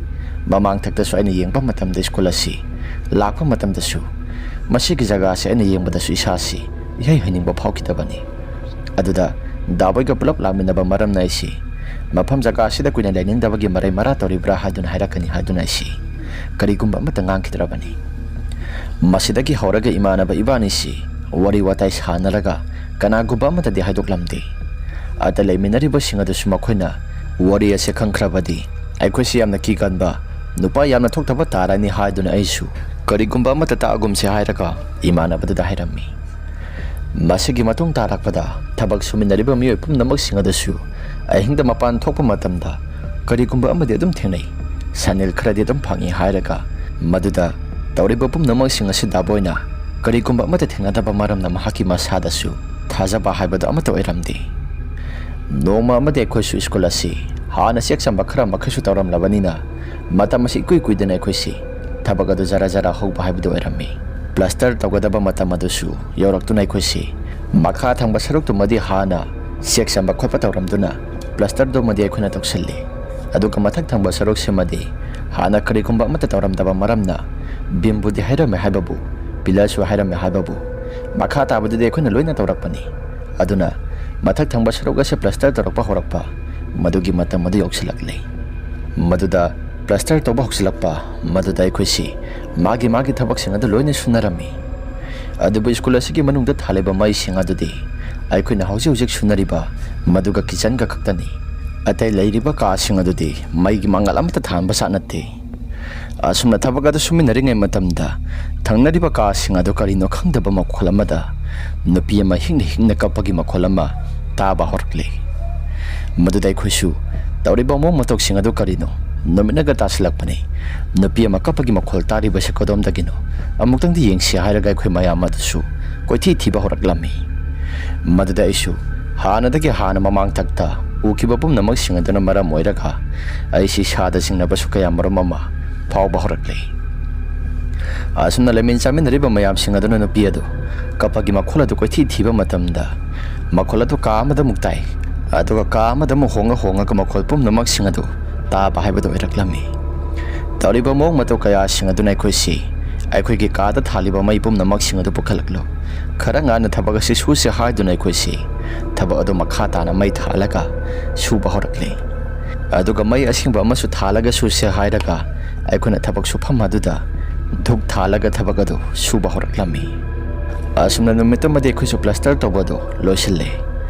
ꯃꯃꯥꯡ ꯊꯛꯇꯁꯨ ꯑꯩꯅ ꯌꯦꯡꯕ ꯃꯇꯝꯗ ꯁ꯭ꯀꯨꯜ ꯑꯁꯤ ꯂꯥꯛꯄ ꯃꯇꯝꯗꯁꯨ ꯃꯁꯤꯒꯤ ꯖꯒꯥꯁꯤ ꯑꯩꯅ ꯌꯦꯡꯕꯗꯁꯨ ꯏꯁꯥꯁꯤ ꯏꯍꯩ ꯍꯩꯅꯤꯡꯕ ꯐꯥꯎꯈꯤꯗꯕꯅꯤ꯫ ꯑꯗꯨꯗ ꯗꯥꯕꯣꯏꯒ ꯄꯨꯂꯞ ꯂꯥꯛꯃꯤꯟꯅꯕ ꯃꯔꯝꯅ ꯑꯩꯁꯤ ꯃꯐꯝ ꯖꯒꯥ ꯑꯁꯤꯗ ꯀꯨꯏꯅ ꯂꯩꯅꯤꯡꯗꯕꯒꯤ ꯃꯔꯩ ꯃꯔꯥ ꯇꯧꯔꯤꯕ꯭ꯔꯥ ꯍꯥꯏꯗꯨꯅ ꯍꯥꯏꯔꯛꯀꯅꯤ ꯍꯥꯏꯗꯨꯅ ꯑꯩꯁꯤ ꯀꯔꯤꯒꯨꯝꯕ ꯑꯃꯠꯇ ꯉꯥꯡꯈꯤꯗ꯭ꯔꯕꯅꯤ꯫ ꯃꯁꯤꯗꯒꯤ ꯍꯧꯔꯒ ꯏꯃꯥꯟꯅꯕ ꯏꯕꯥꯅꯤꯁꯤ ꯋꯥꯔꯤ ꯋꯥꯇꯥꯏ ꯁꯥꯟꯅꯔꯒ ꯀꯅꯥꯒꯨꯝꯕ ꯑꯃꯠꯇꯗꯤ ꯍꯥꯏꯗꯣꯛꯂꯝꯗꯦ꯫ ꯑꯗ ꯂꯩꯃꯤꯟꯅꯔꯤꯕꯁꯤꯡ ꯑꯗꯨꯁꯨ ꯃꯈꯣꯏꯅ ꯋꯥꯔꯤ ꯑꯁꯦ ꯈꯪꯈ꯭ꯔꯕꯗꯤ ꯑꯩꯈꯣꯏꯁꯤ ꯌꯥꯝꯅ ꯀꯤꯒꯟꯕ, ꯅꯨꯄꯥ ꯌꯥꯝꯅ ꯊꯣꯛꯇꯕ ꯇꯥꯔꯅꯤ ꯍꯥꯏꯗꯨꯅ ꯑꯩꯁꯨ ꯀꯔꯤꯒꯨꯝꯕ ꯑꯃꯠꯇ ꯇꯥꯛꯑꯒꯨꯝꯁꯦ ꯍꯥꯏꯔꯒ ꯏꯃꯥꯟꯅꯕꯗꯨꯗ ꯍꯥꯏꯔꯝꯃꯤ꯫ ꯃꯁꯤꯒꯤ ꯃꯇꯨꯡ ꯇꯥꯔꯛꯄꯗ ꯊꯕꯛ ꯁꯨꯃꯤꯟꯅꯔꯤꯕ ꯃꯤꯑꯣꯏ ꯄꯨꯝꯅꯃꯛꯁꯤꯡ ꯑꯗꯨꯁꯨ ꯑꯍꯤꯡꯗ ꯃꯄꯥꯟ ꯊꯣꯛꯄ ꯃꯇꯝꯗ ꯀꯔꯤꯒꯨꯝꯕ ꯑꯃꯗꯤ ꯑꯗꯨꯝ ꯊꯦꯡꯅꯩ, ꯁꯟꯅꯤꯜ ꯈꯔꯗꯤ ꯑꯗꯨꯝ ꯐꯪꯏ ꯍꯥꯏꯔꯒ, ꯃꯗꯨꯗ ꯇꯧꯔꯤꯕ ꯄꯨꯝꯅꯃꯛꯁꯤꯡ ꯑꯁꯤ ꯗꯥꯕꯣꯏꯅ ꯀꯔꯤꯒꯨꯝꯕ ꯑꯃꯠꯇ ꯊꯦꯡꯅꯗꯕ ꯃꯔꯝꯅ ꯃꯍꯥꯛꯀꯤ ꯃꯁꯥꯗꯁꯨ ꯊꯥꯖꯕ ꯍꯥꯏꯕꯗꯨ ꯑꯃꯠꯇ ꯑꯣꯏꯔꯝꯗꯦ꯫ ꯅꯣꯡꯃ ꯑꯃꯗꯤ ꯑꯩꯈꯣꯏꯁꯨ ꯁ꯭ꯀꯨꯜ ꯑꯁꯤ ꯍꯥꯟꯅ ꯆꯦꯛ ꯆꯟꯕ ꯈꯔ ꯃꯈꯩꯁꯨ ꯇꯧꯔꯝꯂꯕꯅꯤꯅ, ꯃꯇꯝ ꯑꯁꯤ ꯏꯀꯨꯏ ꯀꯨꯏꯗꯅ ꯑꯩꯈꯣꯏꯁꯤ ꯊꯕꯛ ꯑꯗꯨ ꯖꯔ ꯖꯔ ꯍꯧꯕ ꯍꯥꯏꯕꯗꯨ ꯑꯣꯏꯔꯝꯃꯤ꯫ ꯄ꯭ꯂꯥꯁꯇꯔ ꯇꯧꯒꯗꯕ ꯃꯇꯝ ꯑꯗꯨꯁꯨ ꯌꯧꯔꯛꯇꯨꯅ ꯑꯩꯈꯣꯏꯁꯤ ꯃꯈꯥ ꯊꯪꯕ ꯁꯔꯨꯛꯇꯨꯃꯗꯤ ꯍꯥꯟꯅ ꯆꯦꯛ ꯆꯟꯕ ꯈꯣꯠꯄ ꯇꯧꯔꯝꯗꯨꯅ ꯄ꯭ꯂꯥꯁꯇꯔꯗꯨꯃꯗꯤ ꯑꯩꯈꯣꯏꯅ ꯇꯧꯁꯤꯜꯂꯤ꯫ ꯑꯗꯨꯒ ꯃꯊꯛ ꯊꯪꯕ ꯁꯔꯨꯛꯁꯤꯃꯗꯤ ꯍꯥꯟꯅ ꯀꯔꯤꯒꯨꯝꯕ ꯑꯃꯠꯇ ꯇꯧꯔꯝꯗꯕ ꯃꯔꯝꯅ ꯕꯤꯝꯕꯨꯗꯤ ꯍꯥꯏꯔꯝꯃꯦ ꯍꯥꯏꯕꯕꯨ, ꯄꯤꯂꯔꯁꯨ ꯍꯥꯏꯔꯝꯃꯦ ꯍꯥꯏꯕꯕꯨ, ꯃꯈꯥ ꯇꯥꯕꯗꯨꯗꯤ ꯑꯩꯈꯣꯏꯅ ꯂꯣꯏꯅ ꯇꯧꯔꯛꯄꯅꯤ꯫ ꯑꯗꯨꯅ ꯃꯊꯛ ꯊꯪꯕ ꯁꯔꯨꯛ ꯑꯁꯤ ꯄ꯭ꯂꯥꯁꯇꯔ ꯇꯧꯔꯛꯄ ꯍꯧꯔꯛꯄ ꯃꯗꯨꯒꯤ ꯃꯇꯝ ꯑꯗꯨ ꯌꯧꯁꯤꯜꯂꯛꯂꯦ꯫ ꯃꯗꯨꯗ ꯄ꯭ꯂꯥꯁꯇꯔ ꯇꯧꯕ ꯍꯧꯁꯤꯜꯂꯛꯄ ꯃꯗꯨꯗ ꯑꯩꯈꯣꯏꯁꯤ ꯃꯥꯒꯤ ꯃꯥꯒꯤ ꯊꯕꯛꯁꯤꯡ ꯑꯗꯨ ꯂꯣꯏꯅ ꯁꯨꯅꯔꯝꯃꯤ꯫ ꯑꯗꯨꯕꯨ ꯁ꯭ꯀꯨꯜ ꯑꯁꯤꯒꯤ ꯃꯅꯨꯡꯗ ꯊꯥꯜꯂꯤꯕ ꯃꯩꯁꯤꯡ ꯑꯗꯨꯗꯤ ꯑꯩꯈꯣꯏꯅ ꯍꯧꯖꯤꯛ ꯍꯧꯖꯤꯛ ꯁꯨꯅꯔꯤꯕ ꯃꯗꯨꯒ ꯀꯤꯆꯟꯒ ꯈꯛꯇꯅꯤ꯫ ꯑꯇꯩ ꯂꯩꯔꯤꯕ ꯀꯥꯁꯤꯡ ꯑꯗꯨꯗꯤ ꯃꯩꯒꯤ ꯃꯉꯥꯜ ꯑꯃꯠꯇ ꯊꯥꯟꯕ ꯖꯥꯠ ꯅꯠꯇꯦ꯫ ꯑꯁꯨꯝꯅ ꯊꯕꯛ ꯑꯗꯨ ꯁꯨꯃꯤꯟꯅꯔꯤꯉꯩ ꯃꯇꯝꯗ, ꯊꯪꯅꯔꯤꯕ ꯀꯥꯁꯤꯡ ꯑꯗꯨ ꯀꯔꯤꯅꯣ ꯈꯪꯗꯕ ꯃꯈꯣꯜ ꯑꯃꯗ ꯅꯨꯄꯤ ꯑꯃ ꯍꯤꯡꯅ ꯍꯤꯡꯅ ꯀꯞꯄꯒꯤ ꯃꯈꯣꯜ ꯑꯃ ꯇꯥꯕ ꯍꯧꯔꯛꯂꯦ꯫ ꯃꯗꯨꯗ ꯑꯩꯈꯣꯏꯁꯨ ꯇꯧꯔꯤꯕ ꯃꯑꯣꯡ ꯃꯇꯧꯁꯤꯡ ꯑꯗꯨ ꯀꯔꯤꯅꯣ? ꯅꯨꯃꯤꯠꯅꯒ ꯇꯥꯁꯤꯜꯂꯛꯄꯅꯤ, ꯅꯨꯄꯤ ꯑꯃ ꯀꯞꯄꯒꯤ ꯃꯈꯣꯜ ꯇꯥꯔꯤꯕꯁꯤ ꯀꯗꯣꯝꯗꯒꯤꯅꯣ? ꯑꯃꯨꯛꯇꯪꯗꯤ ꯌꯦꯡꯁꯤ ꯍꯥꯏꯔꯒ ꯑꯩꯈꯣꯏ ꯃꯌꯥꯝ ꯑꯗꯨꯁꯨ ꯀꯣꯏꯊꯤ ꯊꯤꯕ ꯍꯧꯔꯛꯂꯝꯃꯤ꯫ ꯃꯗꯨꯗ ꯑꯩꯁꯨ ꯍꯥꯟꯅꯗꯒꯤ ꯍꯥꯟꯅ ꯃꯃꯥꯡꯊꯛꯇ ꯎꯈꯤꯕ ꯄꯨꯝꯅꯃꯛꯁꯤꯡ ꯑꯗꯨꯅ ꯃꯔꯝ ꯑꯣꯏꯔꯒ ꯑꯩꯁꯤ ꯏꯁꯥꯗ ꯆꯤꯡꯅꯕꯁꯨ ꯀꯌꯥ ꯃꯔꯨꯝ ꯑꯃ ꯐꯥꯎꯕ ꯍꯧꯔꯛꯂꯦ꯫ ꯑꯁꯨꯝꯅ ꯂꯩꯃꯤꯟ ꯆꯥꯃꯤꯟꯅꯔꯤꯕ ꯃꯌꯥꯝꯁꯤꯡ ꯑꯗꯨꯅ ꯅꯨꯄꯤ ꯑꯗꯨ ꯀꯞꯄꯒꯤ ꯃꯈꯣꯜ ꯑꯗꯨ ꯀꯣꯏꯊꯤ ꯊꯤꯕ ꯃꯇꯝꯗ, ꯃꯈꯣꯜ ꯑꯗꯨ ꯀꯥ ꯑꯃꯗ ꯑꯃꯨꯛ ꯇꯥꯏ, ꯑꯗꯨꯒ ꯀꯥ ꯑꯃꯗ ꯑꯃꯨꯛ ꯍꯣꯡꯉ ꯍꯣꯡꯉꯒ ꯃꯈꯣꯜ ꯄꯨꯝꯅꯃꯛꯁꯤꯡ ꯑꯗꯨ ꯇꯥꯕ ꯍꯥꯏꯕꯗꯨ ꯑꯣꯏꯔꯛꯂꯝꯃꯤ꯫ ꯇꯧꯔꯤꯕ ꯃꯑꯣꯡ ꯃꯇꯧ ꯀꯌꯥꯁꯤꯡ ꯑꯗꯨꯅ ꯑꯩꯈꯣꯏꯁꯤ ꯑꯩꯈꯣꯏꯒꯤ ꯀꯥꯗ ꯊꯥꯜꯂꯤꯕ ꯃꯩ ꯄꯨꯝꯅꯃꯛꯁꯤꯡ ꯑꯗꯨ ꯄꯨꯈꯠꯂꯛꯂꯨ, ꯈꯔ ꯉꯟꯅ ꯊꯕꯛ ꯑꯁꯤ ꯁꯨꯁꯤ ꯍꯥꯏꯗꯨꯅ ꯑꯩꯈꯣꯏꯁꯤ ꯊꯕꯛ ꯑꯗꯨ ꯃꯈꯥ ꯇꯥꯅ ꯃꯩ ꯊꯥꯜꯂꯒ ꯁꯨꯕ ꯍꯧꯔꯛꯂꯤ꯫ ꯑꯗꯨꯒ ꯃꯩ ꯑꯁꯦꯡꯕ ꯑꯃꯁꯨ ꯊꯥꯜꯂꯒ ꯁꯨꯁꯤ ꯍꯥꯏꯔꯒ ꯑꯩꯈꯣꯏꯅ ꯊꯕꯛ ꯁꯨꯐꯝ ꯑꯗꯨꯗ ꯙꯨꯛ ꯊꯥꯜꯂꯒ ꯊꯕꯛ ꯑꯗꯨ ꯁꯨꯕ ꯍꯧꯔꯛꯂꯝꯃꯤ꯫ ꯑꯁꯨꯝꯅ ꯅꯨꯃꯤꯠꯇꯨꯃꯗꯤ ꯑꯩꯈꯣꯏꯁꯨ ꯄ꯭ꯂꯁꯇꯔ ꯇꯧꯕ ꯑꯗꯨ ꯂꯣꯏꯁꯤꯜꯂꯦ꯫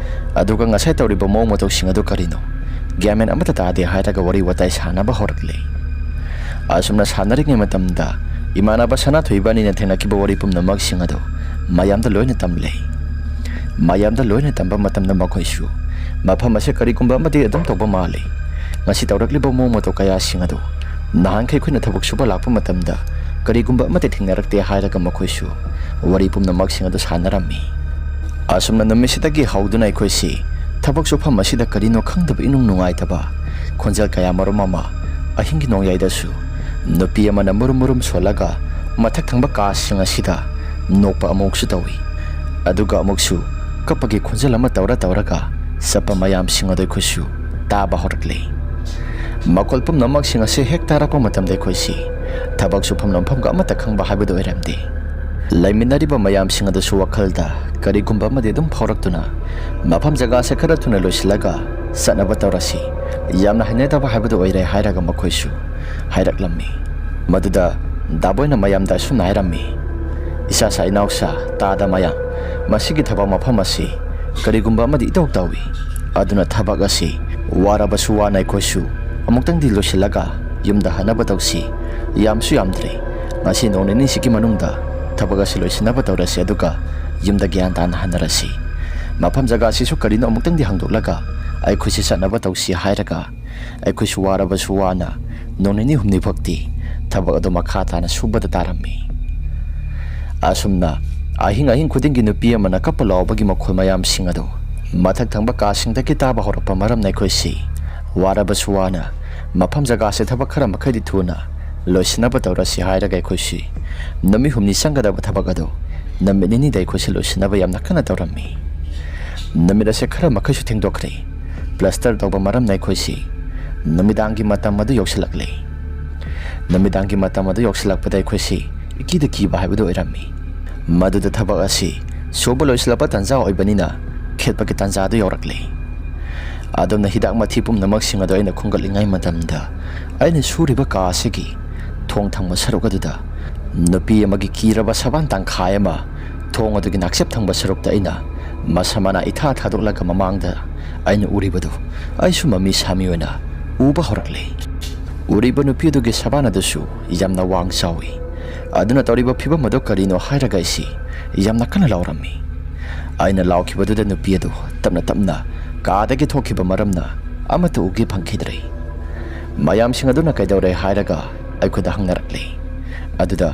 ꯑꯗꯨꯒ ꯉꯁꯥꯏ ꯇꯧꯔꯤꯕ ꯃꯑꯣꯡ ꯃꯇꯧꯁꯤꯡ ꯑꯗꯨ ꯀꯔꯤꯅꯣ? ꯒ꯭ꯌꯥꯟ ꯃꯦꯟ ꯑꯃꯠꯇ ꯇꯥꯗꯦ ꯍꯥꯏꯔꯒ ꯋꯥꯔꯤ ꯋꯥꯇꯥꯏ ꯁꯥꯟꯅꯕ ꯍꯧꯔꯛꯂꯦ꯫ ꯑꯁꯨꯝꯅ ꯁꯥꯟꯅꯔꯤꯉꯩ ꯃꯇꯝꯗ ꯏꯃꯥꯟꯅꯕ ꯁꯅꯥꯊꯣꯏ ꯏꯕꯥꯅꯤꯅ ꯊꯦꯡꯅꯈꯤꯕ ꯋꯥꯔꯤ ꯄꯨꯝꯅꯃꯛꯁꯤꯡ ꯑꯗꯨ ꯃꯌꯥꯝꯗ ꯂꯣꯏꯅ ꯇꯝꯂꯦ꯫ ꯃꯌꯥꯝꯗ ꯂꯣꯏꯅ ꯇꯝꯕ ꯃꯇꯝꯗ ꯃꯈꯣꯏꯁꯨ ꯃꯐꯝ ꯑꯁꯤ ꯀꯔꯤꯒꯨꯝꯕ ꯑꯃꯗꯤ ꯑꯗꯨꯝ ꯇꯧꯕ ꯃꯥꯜꯂꯤ꯫ ꯉꯁꯤ ꯇꯧꯔꯛꯂꯤꯕ ꯃꯑꯣꯡ ꯃꯇꯧ ꯀꯌꯥꯁꯤꯡ ꯑꯗꯨ ꯅꯍꯥꯟꯈꯩ ꯑꯩꯈꯣꯏꯅ ꯊꯕꯛ ꯁꯨꯕ ꯂꯥꯛꯄ ꯃꯇꯝꯗ ꯀꯔꯤꯒꯨꯝꯕ ꯑꯃꯠꯇ ꯊꯦꯡꯅꯔꯛꯇꯦ ꯍꯥꯏꯔꯒ ꯃꯈꯣꯏꯁꯨ ꯋꯥꯔꯤ ꯄꯨꯝꯅꯃꯛꯁꯤꯡ ꯑꯗꯨ ꯁꯥꯟꯅꯔꯝꯃꯤ꯫ ꯑꯁꯨꯝꯅ ꯅꯨꯃꯤꯠꯁꯤꯗꯒꯤ ꯍꯧꯗꯨꯅ ꯑꯩꯈꯣꯏꯁꯤ ꯊꯕꯛ ꯁꯨꯐꯝ ꯑꯁꯤꯗ ꯀꯔꯤꯅꯣ ꯈꯪꯗꯕ ꯏꯅꯨꯡ ꯅꯨꯡꯉꯥꯏꯇꯕ ꯈꯣꯟꯖꯦꯜ ꯀꯌꯥ ꯃꯔꯨꯝ ꯑꯃ, ꯑꯍꯤꯡꯒꯤ ꯅꯣꯡꯌꯥꯏꯗꯁꯨ ꯅꯨꯄꯤ ꯑꯃꯅ ꯃꯨꯔꯨꯝ ꯃꯨꯔꯨꯝ ꯁꯣꯜꯂꯒ ꯃꯊꯛ ꯊꯪꯕ ꯀꯥꯁꯤꯡ ꯑꯁꯤꯗ ꯅꯣꯛꯄ ꯑꯃꯨꯛꯁꯨ ꯇꯧꯏ꯫ ꯑꯗꯨꯒ ꯑꯃꯨꯛꯁꯨ ꯀꯞꯄꯒꯤ ꯈꯣꯟꯖꯦꯜ ꯑꯃ ꯇꯧꯔ ꯇꯧꯔꯒ ꯆꯠꯄ ꯃꯌꯥꯝꯁꯤꯡ ꯑꯗꯨ ꯑꯩꯈꯣꯏꯁꯨ ꯇꯥꯕ ꯍꯧꯔꯛꯂꯦ꯫ ꯃꯈꯣꯜ ꯄꯨꯝꯅꯃꯛꯁꯤꯡ ꯑꯁꯤ ꯍꯦꯛ ꯇꯥꯔꯛꯄ ꯃꯇꯝꯗ ꯑꯩꯈꯣꯏꯁꯤ ꯊꯕꯛ ꯁꯨꯐꯝ ꯅꯣꯝꯐꯝꯒ ꯑꯃꯠꯇ ꯈꯪꯕ ꯍꯥꯏꯕꯗꯨ ꯑꯣꯏꯔꯝꯗꯦ꯫ ꯂꯩꯃꯤꯟꯅꯔꯤꯕ ꯃꯌꯥꯝꯁꯤꯡ ꯑꯗꯨꯁꯨ ꯋꯥꯈꯜꯗ ꯀꯔꯤꯒꯨꯝꯕ ꯑꯃꯗꯤ ꯑꯗꯨꯝ ꯐꯥꯎꯔꯛꯇꯨꯅ, "ꯃꯐꯝ ꯖꯒꯥꯁꯦ ꯈꯔ ꯊꯨꯅ ꯂꯣꯏꯁꯤꯜꯂꯒ ꯆꯠꯅꯕ ꯇꯧꯔꯁꯤ, ꯌꯥꯝꯅ ꯍꯩꯅꯗꯕ ꯍꯥꯏꯕꯗꯨ ꯑꯣꯏꯔꯦ" ꯍꯥꯏꯔꯒ ꯃꯈꯣꯏꯁꯨ ꯍꯥꯏꯔꯛꯂꯝꯃꯤ꯫ ꯃꯗꯨꯗ ꯗꯥꯕꯣꯏꯅ ꯃꯌꯥꯝꯗ ꯑꯁꯨꯝꯅ ꯍꯥꯏꯔꯝꯃꯤ, "ꯏꯆꯥꯁꯥ ꯏꯅꯥꯎꯁꯥ, ꯇꯥꯗ ꯃꯌꯥꯝ, ꯃꯁꯤꯒꯤ ꯊꯕꯛ ꯃꯐꯝ ꯑꯁꯤ ꯀꯔꯤꯒꯨꯝꯕ ꯑꯃꯗꯤ ꯏꯇꯧ ꯇꯧꯏ, ꯑꯗꯨꯅ ꯊꯕꯛ ꯑꯁꯤ ꯋꯥꯔꯕꯁꯨ ꯋꯥꯅ ꯑꯩꯈꯣꯏꯁꯨ ꯑꯃꯨꯛꯇꯪꯗꯤ ꯂꯣꯏꯁꯤꯜꯂꯒ ꯌꯨꯝꯗ ꯍꯟꯅꯕ ꯇꯧꯁꯤ꯫ ꯌꯥꯝꯁꯨ ꯌꯥꯝꯗ꯭ꯔꯦ, ꯉꯁꯤ ꯅꯣꯡ ꯅꯤꯅꯤꯁꯤꯒꯤ ꯃꯅꯨꯡꯗ ꯊꯕꯛ ꯑꯁꯤ ꯂꯣꯏꯁꯤꯟꯅꯕ ꯇꯧꯔꯁꯤ, ꯑꯗꯨꯒ ꯌꯨꯝꯗ ꯒ꯭ꯌꯥꯟ ꯇꯥꯅ ꯍꯟꯅꯔꯁꯤ꯫ ꯃꯐꯝ ꯖꯒꯥꯁꯤꯁꯨ ꯀꯔꯤꯅꯣ ꯑꯃꯨꯛꯇꯪꯗꯤ ꯍꯥꯡꯗꯣꯛꯂꯒ ꯑꯩꯈꯣꯏꯁꯤ ꯆꯠꯅꯕ ꯇꯧꯁꯤ ꯍꯥꯏꯔꯒ ꯑꯩꯈꯣꯏꯁꯨ ꯋꯥꯔꯕꯁꯨ ꯋꯥꯅ ꯅꯣꯡ ꯅꯤꯅꯤ ꯍꯨꯝꯅꯤ ꯐꯥꯎꯗꯤ ꯊꯕꯛ ꯑꯗꯨ ꯃꯈꯥ ꯇꯥꯅ ꯁꯨꯕꯗ ꯇꯥꯔꯝꯃꯤ꯫ ꯑꯁꯨꯝꯅ ꯑꯍꯤꯡ ꯑꯍꯤꯡ ꯈꯨꯗꯤꯡꯒꯤ ꯅꯨꯄꯤ ꯑꯃꯅ ꯀꯞꯄ ꯂꯥꯎꯕꯒꯤ ꯃꯈꯣꯜ ꯃꯌꯥꯝꯁꯤꯡ ꯑꯗꯨ ꯃꯊꯛ ꯊꯪꯕ ꯀꯥꯁꯤꯡꯗꯒꯤ ꯇꯥꯕ ꯍꯧꯔꯛꯄ ꯃꯔꯝꯅ ꯑꯩꯈꯣꯏꯁꯤ ꯋꯥꯔꯕꯁꯨ ꯋꯥꯅ ꯃꯐꯝ ꯖꯒꯥꯁꯦ ꯊꯕꯛ ꯈꯔ ꯃꯈꯩꯗꯤ ꯊꯨꯅ ꯂꯣꯏꯁꯤꯟꯅꯕ ꯇꯧꯔꯁꯤ ꯍꯥꯏꯔꯒ ꯑꯩꯈꯣꯏꯁꯤ ꯅꯨꯃꯤꯠ ꯍꯨꯝꯅꯤ ꯆꯪꯒꯗꯕ ꯊꯕꯛ ꯑꯗꯨ ꯅꯨꯃꯤꯠ ꯅꯤꯅꯤꯗ ꯑꯩꯈꯣꯏꯁꯤ ꯂꯣꯏꯁꯤꯟꯅꯕ ꯌꯥꯝꯅ ꯀꯟꯅ ꯇꯧꯔꯝꯃꯤ꯫ ꯅꯨꯃꯤꯠ ꯑꯁꯦ ꯈꯔ ꯃꯈꯩꯁꯨ ꯊꯦꯡꯗꯣꯛꯈ꯭ꯔꯦ꯫ ꯄ꯭ꯂꯁꯇꯔ ꯇꯧꯕ ꯃꯔꯝꯅ ꯑꯩꯈꯣꯏꯁꯤ ꯅꯨꯃꯤꯗꯥꯡꯒꯤ ꯃꯇꯝ ꯑꯗꯨ ꯌꯧꯁꯤꯜꯂꯛꯂꯦ꯫ ꯅꯨꯃꯤꯗꯥꯡꯒꯤ ꯃꯇꯝ ꯑꯗꯨ ꯌꯧꯁꯤꯜꯂꯛꯄꯗ ꯑꯩꯈꯣꯏꯁꯤ ꯏꯀꯤꯗ ꯀꯤꯕ ꯍꯥꯏꯕꯗꯨ ꯑꯣꯏꯔꯝꯃꯤ꯫ ꯃꯗꯨꯗ ꯊꯕꯛ ꯑꯁꯤ ꯁꯨꯕ ꯂꯣꯏꯁꯤꯜꯂꯛꯄ ꯇꯥꯟꯖꯥ ꯑꯣꯏꯕꯅꯤꯅ ꯈꯦꯠꯄꯒꯤ ꯇꯥꯟꯖꯥ ꯑꯗꯨ ꯌꯧꯔꯛꯂꯦ꯫ ꯑꯗꯨꯝꯅ ꯍꯤꯗꯥꯛ ꯃꯊꯤ ꯄꯨꯝꯅꯃꯛꯁꯤꯡ ꯑꯗꯨ ꯑꯩꯅ ꯈꯣꯝꯒꯠꯂꯤꯉꯩ ꯃꯇꯝꯗ ꯑꯩꯅ ꯁꯨꯔꯤꯕ ꯀꯥ ꯑꯁꯤꯒꯤ ꯊꯣꯡ ꯊꯪꯕ ꯁꯔꯨꯛ ꯑꯗꯨꯗ ꯅꯨꯄꯤ ꯑꯃꯒꯤ ꯀꯤꯔꯕ ꯁꯕꯥꯟ ꯇꯪꯈꯥꯏ ꯑꯃ ꯊꯣꯡ ꯑꯗꯨꯒꯤ ꯅꯥꯛꯆꯦꯞ ꯊꯪꯕ ꯁꯔꯨꯛꯇ ꯑꯩꯅ ꯃꯁꯝ ꯃꯅꯥ ꯏꯊꯥ ꯊꯥꯗꯣꯛꯂꯒ ꯃꯃꯥꯡꯗ ꯑꯩꯅ ꯎꯔꯤꯕꯗꯨ ꯑꯩꯁꯨ ꯃꯃꯤ ꯁꯥꯃꯤ ꯑꯣꯏꯅ ꯎꯕ ꯍꯧꯔꯛꯂꯦ꯫ ꯎꯔꯤꯕ ꯅꯨꯄꯤ ꯑꯗꯨꯒꯤ ꯁꯕꯥꯟ ꯑꯗꯨꯁꯨ ꯌꯥꯝꯅ ꯋꯥꯡ ꯆꯥꯎꯏ꯫ ꯑꯗꯨꯅ ꯇꯧꯔꯤꯕ ꯐꯤꯕꯝ ꯑꯗꯨ ꯀꯔꯤꯅꯣ ꯍꯥꯏꯔꯒ ꯑꯩꯁꯤ ꯌꯥꯝꯅ ꯀꯟꯅ ꯂꯥꯎꯔꯝꯃꯤ꯫ ꯑꯩꯅ ꯂꯥꯎꯈꯤꯕꯗꯨꯗ ꯅꯨꯄꯤ ꯑꯗꯨ ꯇꯞꯅ ꯇꯞꯅ ꯀꯥꯗꯒꯤ ꯊꯣꯛꯈꯤꯕ ꯃꯔꯝꯅ ꯑꯃꯠꯇ ꯎꯒꯦ ꯐꯪꯈꯤꯗ꯭ꯔꯦ꯫ ꯃꯌꯥꯝꯁꯤꯡ ꯑꯗꯨꯅ ꯀꯩꯗꯧꯔꯦ ꯍꯥꯏꯔꯒ ꯑꯩꯈꯣꯏꯗ ꯍꯪꯅꯔꯛꯂꯦ꯫ ꯑꯗꯨꯗ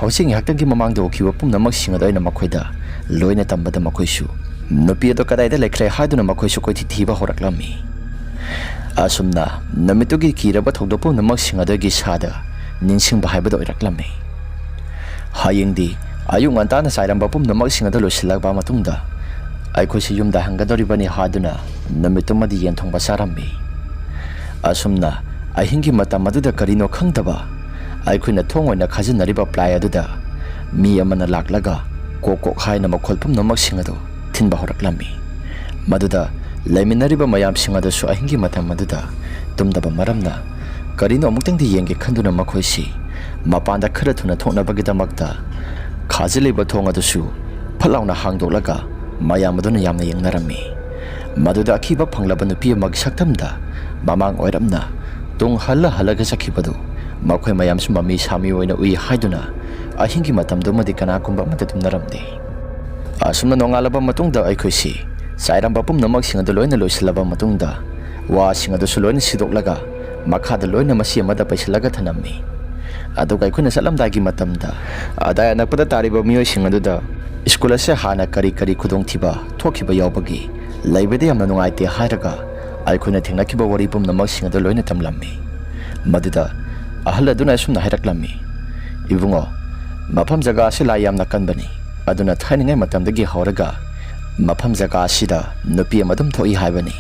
ꯍꯧꯖꯤꯛ ꯉꯥꯏꯍꯥꯛꯇꯪꯒꯤ ꯃꯃꯥꯡꯗ ꯎꯈꯤꯕ ꯄꯨꯝꯅꯃꯛꯁꯤꯡ ꯑꯗꯨ ꯑꯩꯅ ꯃꯈꯣꯏꯗ ꯂꯣꯏꯅ ꯇꯝꯕꯗ ꯃꯈꯣꯏꯁꯨ ꯅꯨꯄꯤ ꯑꯗꯨ ꯀꯗꯥꯏꯗ ꯂꯩꯈ꯭ꯔꯦ ꯍꯥꯏꯗꯨꯅ ꯃꯈꯣꯏꯁꯨ ꯀꯣꯏꯊꯤ ꯊꯤꯕ ꯍꯧꯔꯛꯂꯝꯃꯤ꯫ ꯑꯁꯨꯝꯅ ꯅꯨꯃꯤꯠꯇꯨꯒꯤ ꯀꯤꯔꯕ ꯊꯧꯗꯣꯛ ꯄꯨꯝꯅꯃꯛꯁꯤꯡ ꯑꯗꯨꯒꯤ ꯏꯁꯥꯗ ꯅꯤꯡꯁꯤꯡꯕ ꯍꯥꯏꯕꯗꯨ ꯑꯣꯏꯔꯛꯂꯝꯃꯤ꯫ ꯍꯌꯦꯡꯗꯤ ꯑꯌꯨꯛ ꯉꯟꯇꯥꯅ ꯆꯥꯏꯔꯝꯕ ꯄꯨꯝꯅꯃꯛꯁꯤꯡ ꯑꯗꯨ ꯂꯣꯏꯁꯤꯜꯂꯛꯄ ꯃꯇꯨꯡꯗ ꯑꯩꯈꯣꯏꯁꯤ ꯌꯨꯝꯗ ꯍꯟꯒꯗꯧꯔꯤꯕꯅꯤ ꯍꯥꯏꯗꯨꯅ ꯅꯨꯃꯤꯠꯇꯨꯃꯗꯤ ꯌꯦꯟ ꯊꯣꯡꯕ ꯆꯥꯔꯝꯃꯤ꯫ ꯑꯁꯨꯝꯅ ꯑꯍꯤꯡꯒꯤ ꯃꯇꯝ ꯑꯗꯨꯗ ꯀꯔꯤꯅꯣ ꯈꯪꯗꯕ ꯑꯩꯈꯣꯏꯅ ꯊꯣꯡ ꯑꯣꯏꯅ ꯈꯥꯖꯤꯟꯅꯔꯤꯕ ꯄ꯭ꯂꯥꯏ ꯑꯗꯨꯗ ꯃꯤ ꯑꯃꯅ ꯂꯥꯛꯂꯒ ꯀꯣꯛ ꯀꯣꯛ ꯍꯥꯏꯅ ꯃꯈꯣꯜ ꯄꯨꯝꯅꯃꯛꯁꯤꯡ ꯑꯗꯨ ꯊꯤꯟꯕ ꯍꯧꯔꯛꯂꯝꯃꯤ꯫ ꯃꯗꯨꯗ ꯂꯩꯃꯤꯟꯅꯔꯤꯕ ꯃꯌꯥꯝꯁꯤꯡ ꯑꯗꯨꯁꯨ ꯑꯍꯤꯡꯒꯤ ꯃꯇꯝ ꯑꯗꯨꯗ ꯇꯨꯝꯗꯕ ꯃꯔꯝꯅ ꯀꯔꯤꯅꯣ ꯑꯃꯨꯛꯇꯪꯗꯤ ꯌꯦꯡꯒꯦ ꯈꯟꯗꯨꯅ ꯃꯈꯣꯏꯁꯤ ꯃꯄꯥꯟꯗ ꯈꯔ ꯊꯨꯅ ꯊꯣꯛꯅꯕꯒꯤꯗꯃꯛꯇ ꯈꯥꯖꯤꯜꯂꯤꯕ ꯊꯣꯡ ꯑꯗꯨꯁꯨ ꯐꯠ ꯂꯥꯎꯅ ꯍꯥꯡꯗꯣꯛꯂꯒ ꯃꯌꯥꯝ ꯑꯗꯨꯅ ꯌꯥꯝꯅ ꯌꯦꯡꯅꯔꯝꯃꯤ꯫ ꯃꯗꯨꯗ ꯑꯀꯤꯕ ꯐꯪꯂꯕ ꯅꯨꯄꯤ ꯑꯃꯒꯤ ꯁꯛꯇꯝꯗ ꯃꯃꯥꯡ ꯑꯣꯏꯔꯞꯅ ꯇꯨꯡ ꯍꯜꯂ ꯍꯜꯂꯒ ꯆꯠꯈꯤꯕꯗꯨ ꯃꯈꯣꯏ ꯃꯌꯥꯝꯁꯨ ꯃꯃꯤ ꯁꯥꯃꯤ ꯑꯣꯏꯅ ꯎꯏ ꯍꯥꯏꯗꯨꯅ ꯑꯍꯤꯡꯒꯤ ꯃꯇꯝꯗꯨꯃꯗꯤ ꯀꯅꯥꯒꯨꯝꯕ ꯑꯃꯠꯇ ꯇꯨꯝꯅꯔꯝꯗꯦ꯫ ꯑꯁꯨꯝꯅ ꯅꯣꯡꯉꯥꯜꯂꯕ ꯃꯇꯨꯡꯗ ꯑꯩꯈꯣꯏꯁꯤ ꯆꯥꯏꯔꯝꯕ ꯄꯨꯝꯅꯃꯛꯁꯤꯡ ꯑꯗꯨ ꯂꯣꯏꯅ ꯂꯣꯏꯁꯤꯜꯂꯕ ꯃꯇꯨꯡꯗ, ꯋꯥꯁꯤꯡ ꯑꯗꯨꯁꯨ ꯂꯣꯏꯅ ꯁꯤꯗꯣꯛꯂꯒ ꯃꯈꯥꯗ ꯂꯣꯏꯅ ꯃꯁꯤ ꯑꯃꯗ ꯄꯩꯁꯤꯜꯂꯒ ꯊꯅꯝꯃꯤ꯫ ꯑꯗꯨꯒ ꯑꯩꯈꯣꯏꯅ ꯆꯠꯂꯝꯗꯥꯏꯒꯤ ꯃꯇꯝꯗ ꯑꯗꯥꯏ ꯑꯅꯛꯄꯗ ꯇꯥꯔꯤꯕ ꯃꯤꯑꯣꯏꯁꯤꯡ ꯑꯗꯨꯗ ꯁ꯭ꯀꯨꯜ ꯑꯁꯤ ꯍꯥꯟꯅ ꯀꯔꯤ ꯀꯔꯤ ꯈꯨꯗꯣꯡꯊꯤꯕ ꯊꯣꯛꯈꯤꯕ ꯌꯥꯎꯕꯒꯦ, ꯂꯩꯕꯗ ꯌꯥꯝꯅ ꯅꯨꯡꯉꯥꯏꯇꯦ ꯍꯥꯏꯔꯒ ꯑꯩꯈꯣꯏꯅ ꯊꯦꯡꯅꯈꯤꯕ ꯋꯥꯔꯤ ꯄꯨꯝꯅꯃꯛꯁꯤꯡ ꯑꯗꯨ ꯂꯣꯏꯅ ꯇꯝꯂꯝꯃꯤ꯫ ꯃꯗꯨꯗ ꯑꯍꯜ ꯑꯗꯨꯅ ꯑꯁꯨꯝꯅ ꯍꯥꯏꯔꯛꯂꯝꯃꯤ, "ꯏꯕꯨꯡꯉꯣ, ꯃꯐꯝ ꯖꯒꯥ ꯑꯁꯤ ꯂꯥꯏ ꯌꯥꯝꯅ ꯀꯟꯕꯅꯤ꯫ ꯑꯗꯨꯅ ꯊꯥꯏꯅꯉꯩ ꯃꯇꯝꯗꯒꯤ ꯍꯧꯔꯒ ꯃꯐꯝ ꯖꯒꯥ ꯑꯁꯤꯗ ꯅꯨꯄꯤ ꯑꯃ ꯑꯗꯨꯝ ꯊꯣꯛꯏ ꯍꯥꯏꯕꯅꯤ꯫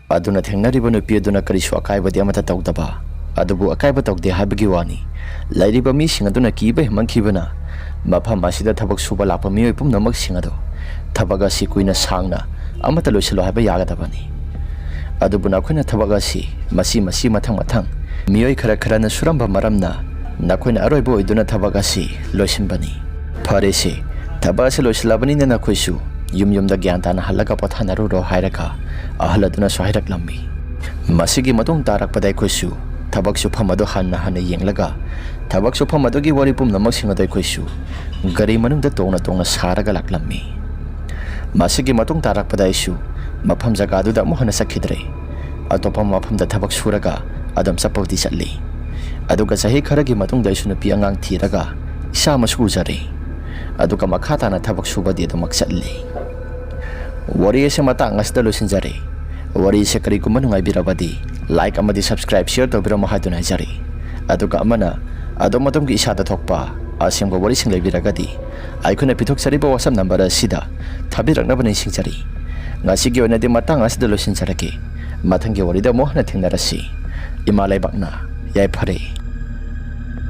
ꯑꯗꯨꯅ ꯊꯦꯡꯅꯔꯤꯕ ꯅꯨꯄꯤ ꯑꯗꯨꯅ ꯀꯔꯤꯁꯨ ꯑꯀꯥꯏꯕꯗꯤ ꯑꯃꯠꯇ ꯇꯧꯗꯕ, ꯑꯗꯨꯕꯨ ꯑꯀꯥꯏꯕ ꯇꯧꯗꯦ ꯍꯥꯏꯕꯒꯤ ꯋꯥꯅꯤ꯫ ꯂꯩꯔꯤꯕ ꯃꯤꯁꯤꯡ ꯑꯗꯨꯅ ꯀꯤꯕ ꯍꯦꯟꯃꯟꯈꯤꯕꯅ ꯃꯐꯝ ꯑꯁꯤꯗ ꯊꯕꯛ ꯁꯨꯕ ꯂꯥꯛꯄ ꯃꯤꯑꯣꯏ ꯄꯨꯝꯅꯃꯛꯁꯤꯡ ꯑꯗꯨ ꯊꯕꯛ ꯑꯁꯤ ꯀꯨꯏꯅ ꯁꯥꯡꯅ ꯑꯃꯠꯇ ꯂꯣꯏꯁꯤꯜꯂꯣ ꯍꯥꯏꯕ ꯌꯥꯒꯗꯕꯅꯤ꯫ ꯑꯗꯨꯕꯨ ꯅꯈꯣꯏꯅ ꯊꯕꯛ ꯑꯁꯤ ꯃꯁꯤ ꯃꯁꯤ ꯃꯊꯪ ꯃꯊꯪ ꯃꯤꯑꯣꯏ ꯈꯔ ꯈꯔꯅ ꯁꯨꯔꯝꯕ ꯃꯔꯝꯅ ꯅꯈꯣꯏꯅ ꯑꯔꯣꯏꯕ ꯑꯣꯏꯗꯨꯅ ꯊꯕꯛ ꯑꯁꯤ ꯂꯣꯏꯁꯤꯟꯕꯅꯤ꯫ ꯐꯔꯦꯁꯦ, ꯊꯕꯛ ꯑꯁꯤ ꯂꯣꯏꯁꯤꯜꯂꯕꯅꯤꯅ ꯅꯈꯣꯏꯁꯨ ꯌꯨꯝ ꯌꯨꯝꯗ ꯒ꯭ꯌꯥꯟ ꯇꯥꯅ ꯍꯜꯂꯒ ꯄꯣꯊꯥꯅꯔꯨꯔꯣ" ꯍꯥꯏꯔꯒ ꯑꯍꯜ ꯑꯗꯨꯅꯁꯨ ꯍꯥꯏꯔꯛꯂꯝꯃꯤ꯫ ꯃꯁꯤꯒꯤ ꯃꯇꯨꯡ ꯇꯥꯔꯛꯄꯗ ꯑꯩꯈꯣꯏꯁꯨ ꯊꯕꯛ ꯁꯨꯐꯝ ꯑꯗꯨ ꯍꯟꯅ ꯍꯟꯅ ꯌꯦꯡꯂꯒ ꯊꯕꯛ ꯁꯨꯐꯝ ꯑꯗꯨꯒꯤ ꯋꯥꯔꯤ ꯄꯨꯝꯅꯃꯛꯁꯤꯡ ꯑꯗꯨ ꯑꯩꯈꯣꯏꯁꯨ ꯒꯥꯔꯤ ꯃꯅꯨꯡꯗ ꯇꯣꯡꯅ ꯇꯣꯡꯅ ꯁꯥꯔꯒ ꯂꯥꯛꯂꯝꯃꯤ꯫ ꯃꯁꯤꯒꯤ ꯃꯇꯨꯡ ꯇꯥꯔꯛꯄꯗ ꯑꯩꯁꯨ ꯃꯐꯝ ꯖꯒꯥꯗꯨꯗ ꯑꯃꯨꯛ ꯍꯟꯅ ꯆꯠꯈꯤꯗ꯭ꯔꯦ꯫ ꯑꯇꯣꯞꯄ ꯃꯐꯝꯗ ꯊꯕꯛ ꯁꯨꯔꯒ ꯑꯗꯨꯝ ꯆꯠꯄꯕꯨꯗꯤ ꯆꯠꯂꯤ꯫ ꯑꯗꯨꯒ ꯆꯍꯤ ꯈꯔꯒꯤ ꯃꯇꯨꯡꯗ ꯑꯩꯁꯨ ꯅꯨꯄꯤ ꯑꯉꯥꯡ ꯊꯤꯔꯒ ꯏꯆꯥ ꯑꯃꯁꯨ ꯎꯖꯔꯦ꯫ ꯑꯗꯨꯒ ꯃꯈꯥ ꯇꯥꯅ ꯊꯕꯛ ꯁꯨꯕꯗꯤ ꯑꯗꯨꯃꯛ ꯆꯠꯂꯤ꯫ ꯋꯥꯔꯤ ꯑꯁꯤ ꯃꯇꯥꯡ ꯑꯁꯤꯗ ꯂꯣꯏꯁꯤꯟꯖꯔꯦ꯫ ꯋꯥꯔꯤ ꯑꯁꯤ ꯀꯔꯤꯒꯨꯝꯕ ꯅꯨꯡꯉꯥꯏꯕꯤꯔꯕꯗꯤ like ꯑꯃꯗꯤ subscribe, share ꯇꯧꯕꯤꯔꯝꯃꯣ ꯍꯥꯏꯗꯨꯅ ꯍꯥꯏꯖꯔꯤ꯫ ꯑꯗꯨꯒ ꯑꯃꯅ ꯑꯗꯣꯝ ꯑꯗꯣꯝꯒꯤ ꯏꯁꯥꯗ ꯊꯣꯛꯄ ꯑꯁꯦꯡꯕ ꯋꯥꯔꯤꯁꯤꯡ ꯂꯩꯕꯤꯔꯒꯗꯤ ꯑꯩꯈꯣꯏꯅ ꯄꯤꯊꯣꯛꯆꯔꯤꯕ WhatsApp number ꯑꯁꯤꯗ ꯊꯥꯕꯤꯔꯛꯅꯕ ꯅꯤꯡꯁꯤꯡꯖꯔꯤ꯫ ꯉꯁꯤꯒꯤ ꯑꯣꯏꯅꯗꯤ ꯃꯇꯥꯡ ꯑꯁꯤꯗ ꯂꯣꯏꯁꯤꯟꯖꯔꯒꯦ꯫ ꯃꯊꯪꯒꯤ ꯋꯥꯔꯤꯗ ꯑꯃꯨꯛ ꯍꯟꯅ ꯊꯦꯡꯅꯔꯁꯤ꯫ ꯏꯃꯥ ꯂꯩꯕꯥꯛꯅ ꯌꯥꯏꯐꯔꯦ꯫